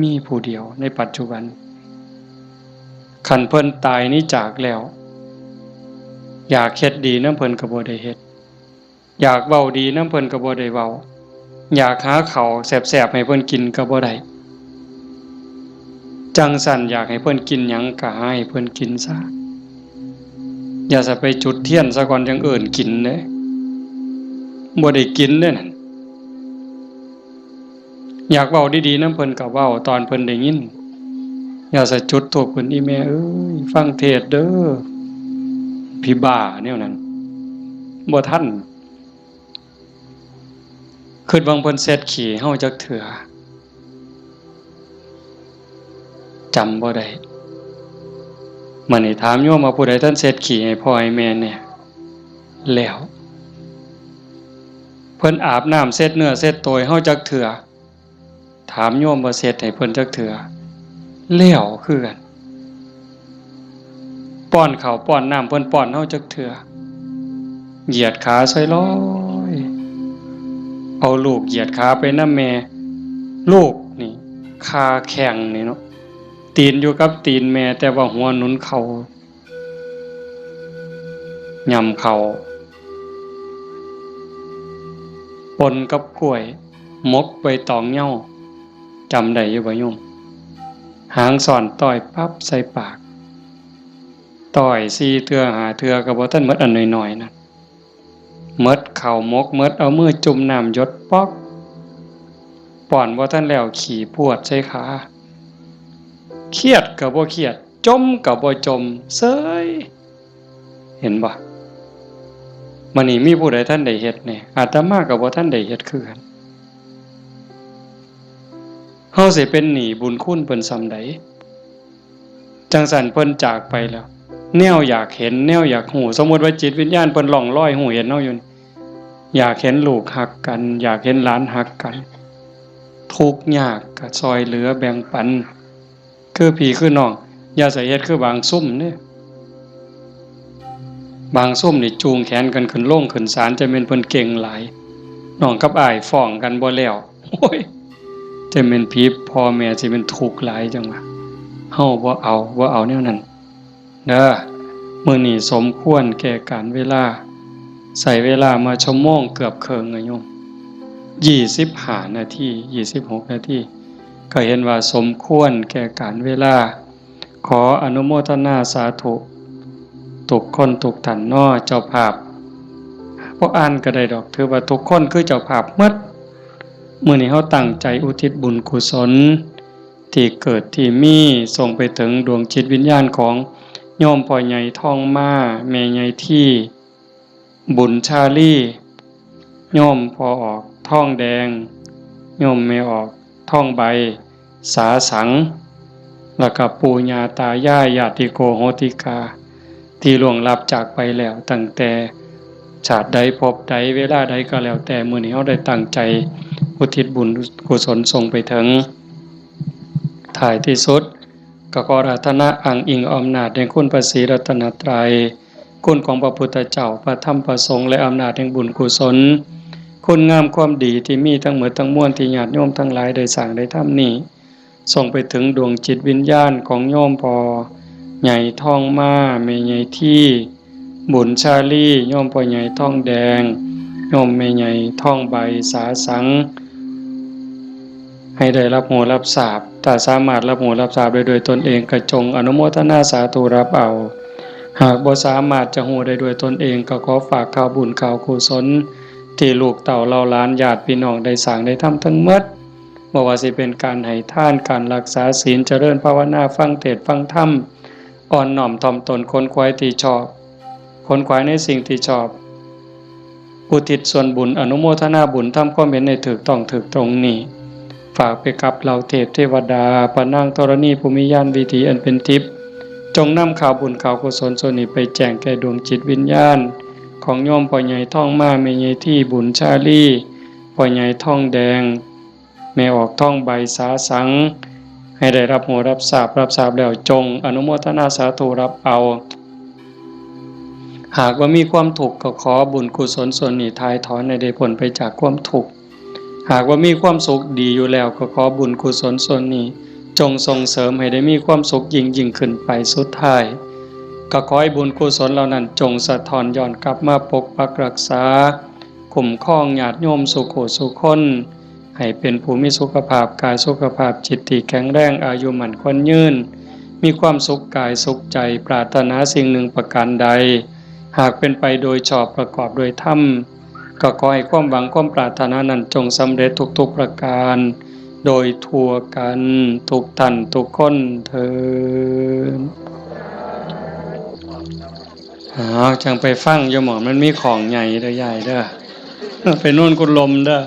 มีผู้เดียวในปัจจุบัน คันเพิ่นตายหนีจากแล้ว อยากเฮ็ดดีนำเพิ่นก็บ่ได้เฮ็ด อยากเว้าดีนำเพิ่นก็บ่ได้เว้า อยากหาข้าวแซ่บๆให้เพิ่นกินก็บ่ได้ จั่งซั้นอยากให้เพิ่นกินหยังก็หาให้เพิ่นกินซะ อย่าซะไปจุดเทียนซะก่อนจั่งเอิ้นกินเด้ บ่ได้กินเด้นั่น อยากเว้าดีๆนำเพิ่นก็เว้าตอนเพิ่นได้ยิน อย่าซะจุดธูปขึ้น อีแม่เอ้ย ฟังเทศน์เด้อ ผีบ้าแนวนั้น บ่ทัน คิดเบิ่งเพิ่นเช็ดขี้เฮาจักเทื่อ จำบ่ได้ มื้อนี้ถามโยมว่าผู้ใดทันเช็ดขี้ให้พ่อให้แม่แน่ แล้ว เพิ่นอาบน้ำเช็ดเนื้อเช็ดตัวให้เฮาจักเทื่อ ถามโยมว่าเช็ดให้เพิ่นจักเทื่อ แล้วคือกัน ป้อนข้าวป้อนน้ำเพิ่นป้อนเฮาจักเทื่อ เหยียดขาซอยลอย เอาลูกเหยียดขาไปนำแม่ ลูกนี่ คาแข้งนี่เนาะ ตีนอยู่กับตีนแม่ แต่ว่าหัวหนุนเข่า ย่ำเข่า ปนกับกล้วย หมกใบตองเหย้า จำได้อยู่บ่โยม หางซ่อนต้อยปั๊บใส่ปาก ต้อยสี่เทื่อห้าเทื่อก็บ่ทันหมดอันน้อยๆนั่น หมดข้าวหมกหมด เอามือจุ่มน้ำหยดป๊อก ป้อนบ่ทันแล้วขี้พรวดใส่ขา เครียดก็บ่เครียด จ่มก็บ่จ่ม เซย เห็นบ่ มื้อนี้มีผู้ใดทันได้เฮ็ดแน่ อาตมาก็บ่ทันได้เฮ็ดคือกัน เฮาสิเป็นหนี้บุญคุณเพิ่นส่ำใด จั่งซั้นเพิ่นจากไปแล้ว แนวอยากเห็น แนวอยากฮู้ สมมุติว่าจิตวิญญาณเพิ่นล่องลอยฮู้เห็นเฮาอยู่นี่ อยากเห็นลูกฮักกัน อยากเห็นหลานฮักกัน ทุกข์ยากก็ซ่อยเหลือแบ่งปัน คือพี่คือน้อง อย่าใส่เฮ็ดคือบางซุมเด้ บางซุมนี่จูงแขนกันขึ้นโรงขึ้นศาล จะแม่นเพิ่นเก่งหลาย น้องกับอ้ายฟ้องกันบ่แล้ว โอ้ย จะแม่นผีพ่อแม่สิแม่นทุกข์หลายจั่งว่า เฮาบ่เอา บ่เอาแนวนั้น เด้อ มื้อนี้สมควรแก่กาลเวลา ใช้เวลามาชั่วโมงเกือบเคิ่งอะโยม ยี่สิบห้านาที ยี่สิบหกนาที ก็เห็นว่าสมควรแก่กาลเวลา ขออนุโมทนาสาธุ ทุกคนทุกท่านเนาะ เจ้าภาพ บ่อ่านก็ได้ดอก ถือว่าทุกคนคือเจ้าภาพหมด มื้อนี้เฮาตั้งใจอุทิศบุญกุศล ที่เกิดที่มี ส่งไปถึงดวงจิตวิญญาณของโยมพ่อใหญ่ทองมา แม่ใหญ่ที่ บุญชาลี โยมพ่อออกทองแดง โยมแม่ออกทองใบ สาสัง แล้วก็ปู่ย่าตายาย ญาติโกโหติกา ที่ล่วงลับจากไปแล้ว ตั้งแต่ชาติใดภพใดเวลาใดก็แล้วแต่ มื้อนี้เฮาได้ตั้งใจอุทิศบุญกุศลส่งไปถึง ท้ายที่สุด ก็ขออาราธนาอ้างอิงอำนาจแห่งคุณพระศรีรัตนตรัย คุณของพระพุทธเจ้า พระธรรม พระสงฆ์ และอำนาจแห่งบุญกุศล คุณงามความดีที่มีทั้งหมดทั้งมวลที่ญาติโยมทั้งหลายได้สร้างได้ทำนี้ ส่งไปถึงดวงจิตวิญญาณของโยมพ่อใหญ่ทองมา แม่ใหญ่ที่ บุญชาลี โยมพ่อใหญ่ทองแดง โยมแม่ใหญ่ทองใบ สาสัง ให้ได้รับรู้รับทราบ ถ้าสามารถรับรู้รับทราบได้ด้วยตนเองก็จงอนุโมทนาสาธุรับเอา หากบ่สามารถจะรู้ได้ด้วยตนเองก็ขอฝากข่าวบุญข่าวกุศล ที่ลูกเต้าเหล่าหลานญาติพี่น้องได้สร้างได้ทำทั้งหมด บ่ว่าสิเป็นการให้ทาน การรักษาศีล เจริญภาวนา ฟังเทศน์ฟังธรรม อ่อนน้อมถ่อมตน ขนขวายที่ชอบ ขนขวายในสิ่งที่ชอบ อุทิศส่วนบุญ อนุโมทนาบุญ ทำความเห็นให้ถูกต้องถูกตรงนี้ ฝากไปกับเหล่าเทพเทวดา พระนางธรณีผู้มีญาณวิถีอันเป็นทิพย์ จงนำข่าวบุญข่าวกุศลส่วนนี้ไปแจ้งแก่ดวงจิตวิญญาณ ของโยมพ่อใหญ่ทองมา แม่ใหญ่ที่บุญชาลี พ่อใหญ่ทองแดง แม่ออกทองใบสาสัง ให้ได้รับรู้รับทราบ รับทราบแล้วจงอนุโมทนาสาธุรับเอา หากว่ามีความทุกข์ก็ขอบุญกุศลส่วนนี้ถ่ายถอนให้ได้พ้นไปจากความทุกข์ หากว่ามีความสุขดีอยู่แล้วก็ขอบุญกุศลส่วนนี้ จงส่งเสริมให้ได้มีความสุขยิ่งยิ่งขึ้นไป สุดท้าย ก็ขอให้บุญกุศลเหล่านั้นจงสะท้อนย้อนกลับมาปกปักรักษา คุ้มครองญาติโยมสู่ผู้สู่คน ให้เป็นผู้มีสุขภาพกายสุขภาพจิตที่แข็งแรง อายุมั่นขวัญยืน มีความสุขกายสุขใจ ปรารถนาสิ่งหนึ่งประการใด หากเป็นไปโดยชอบประกอบโดยธรรม ก็ขอให้ความหวังความปรารถนานั้นจงสำเร็จทุกๆประการ โดยทั่วกันทุกท่านทุกคนเทอญ อ้าว จั่งไปฟังอยู่หม่องมันมีของใหญ่เด้อยายเด้อ ไปโน่นกุลมเด้อ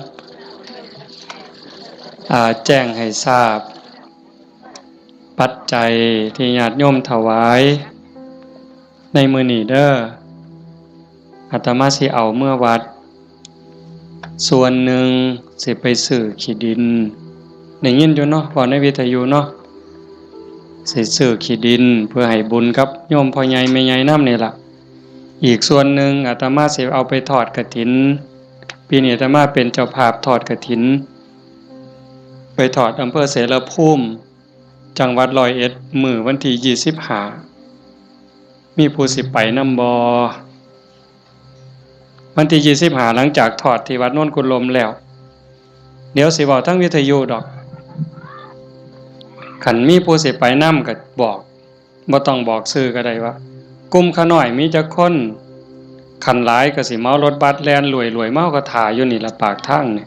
อ่า แจ้งให้ทราบ ปัจจัยที่ญาติโยมถวายในมื้อนี้เด้อ อาตมาสิเอาเมือวัด ส่วนหนึ่งสิไปซื้อขี้ดิน ได้ยินอยู่เนาะ เว้าในวิทยุเนาะ สิซื้อขี้ดินเพื่อให้บุญกับโยมพ่อใหญ่แม่ใหญ่นำนี่ล่ะ อีกส่วนหนึ่งอาตมาสิเอาไปทอดกฐิน ปีนี้อาตมาเป็นเจ้าภาพทอดกฐิน ไปทอดอำเภอเสรภูมิ จังหวัดร้อยเอ็ด มื้อวันที่ยี่สิบห้า มีผู้สิไปนำบ่ วันที่ยี่สิบห้า หลังจากทอดที่วัดโนนกุลมแล้ว เดี๋ยวสิเว้าทางวิทยุดอก คันมีผู้สิไปนำก็บอก บ่ต้องบอกชื่อก็ได้ว่า กลุ่มข้าน้อยมีจักคน คันหลายก็สิเหมารถบัสแล่นรวยๆ มา เฮาก็ถ่าอยู่นี่ล่ะปากทางนี่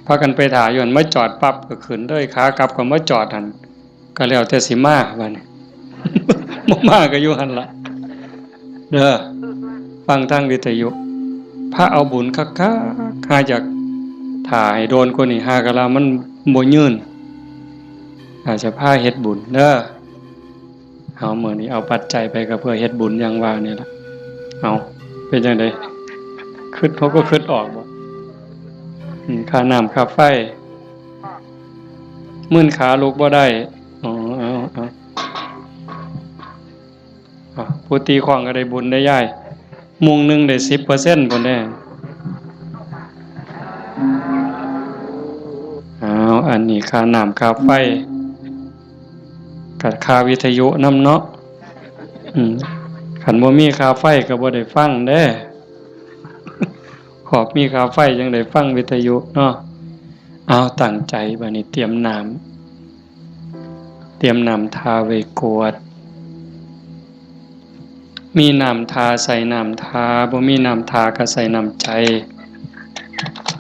พากันไปถ่าอยู่หั่น มาจอดปั๊บก็ขึ้นเลย ขากลับก็มาจอดหั่น ก็แล้วแต่สิมาบัดนี้ บ่มาก็อยู่หั่นล่ะ เด้อ ฟังทางวิทยุ พาเอาบุญคักๆ หาอยากถ่าให้โดนกว่านี้ หากะลามันบ่ยืน อาจจะพาเฮ็ดบุญเด้อ เอามื้อนี้เอาปัจจัยไปก็เพื่อเฮ็ดบุญอย่างว่านี่ล่ะ เอา เป็นจั่งใด คิด เขาก็คิดออกบ่ อืม ค่าน้ำค่าไฟ มึนขาลุกบ่ได้ อ๋อ เอา เอา อ่ะ ผู้ตีค้องก็ได้บุญได้ยาย มุ้งหนึ่งได้สิบเปอร์เซ็นต์พุ้นเด้ อ้าว อันนี้ค่าน้ำค่าไฟ กับค่าวิทยุนำเนาะ อืม คันบ่มีค่าไฟก็บ่ได้ฟังเด้ ขอบมีค่าไฟจั่งได้ฟังวิทยุเนาะ เอา ตั้งใจบัดนี้เตรียมน้ำ เตรียมน้ำทาไว้กรวด มีน้ำทาใส่น้ำทา บ่มีน้ำทาก็ใส่น้ำใจ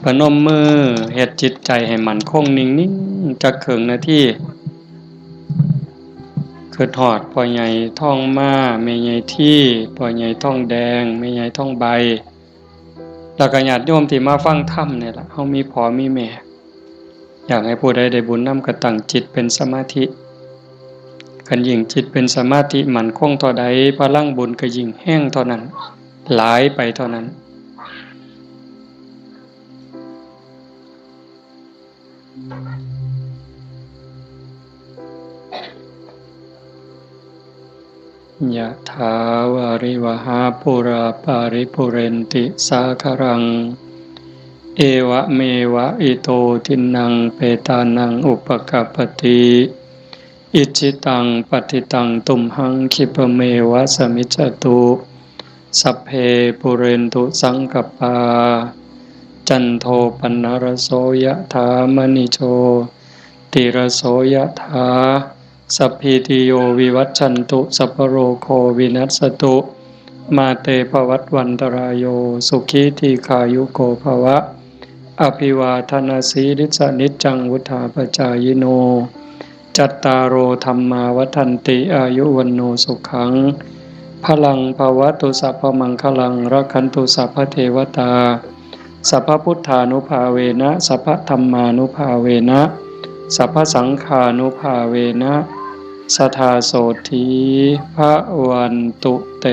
พนมมือ เฮ็ดจิตใจให้มั่นคงนิ่งๆ จักครึ่งนาที คิดฮอดพ่อใหญ่ทองมา แม่ใหญ่ที พ่อใหญ่ทองแดง แม่ใหญ่ทองใบ แล้วก็ญาติโยมที่มาฟังธรรมนี่ล่ะ เฮามีพ่อมีแม่ อยากให้ผู้ใดได้บุญนำก็ตั้งจิตเป็นสมาธิ คันยิ่งจิตเป็นสมาธิมั่นคงเท่าใด พลังบุญก็ยิ่งแฮงเท่านั้น หลายไปเท่านั้น ยะถาวาริวหาปูราปาริปุเรนติสาคารัง เอวะเมวะอิโตทินนังเปตานังอุปกัปปติ อิจฉิตังปัตถิตังตุมหังคิปะเมวะสมิจจตุ สัพเพปุเรนตุสังกปปา จันโทปนรโสยะถามณิโชติรโสยะถา สัพพีติโยวิวัชชันตุ สัพพโรโควินัสสตุ มาเตภวัตวันตรายโย สุขีทีขายุโกภวะ อภิวาทนาสีลิสนิจจังวุธาปจายิโน จัตตาโรธรรมาวัฒนติ อายุวันโนสุขัง พลังภวตุ สัพพมังคลัง รักขันตุ สัพพเทวตา สัพพพุทธานุภาเวนะ สัพพธรรมานุภาเวนะ สัพพสังฆานุภาเวนะ สทาโสธี พระวันตุเต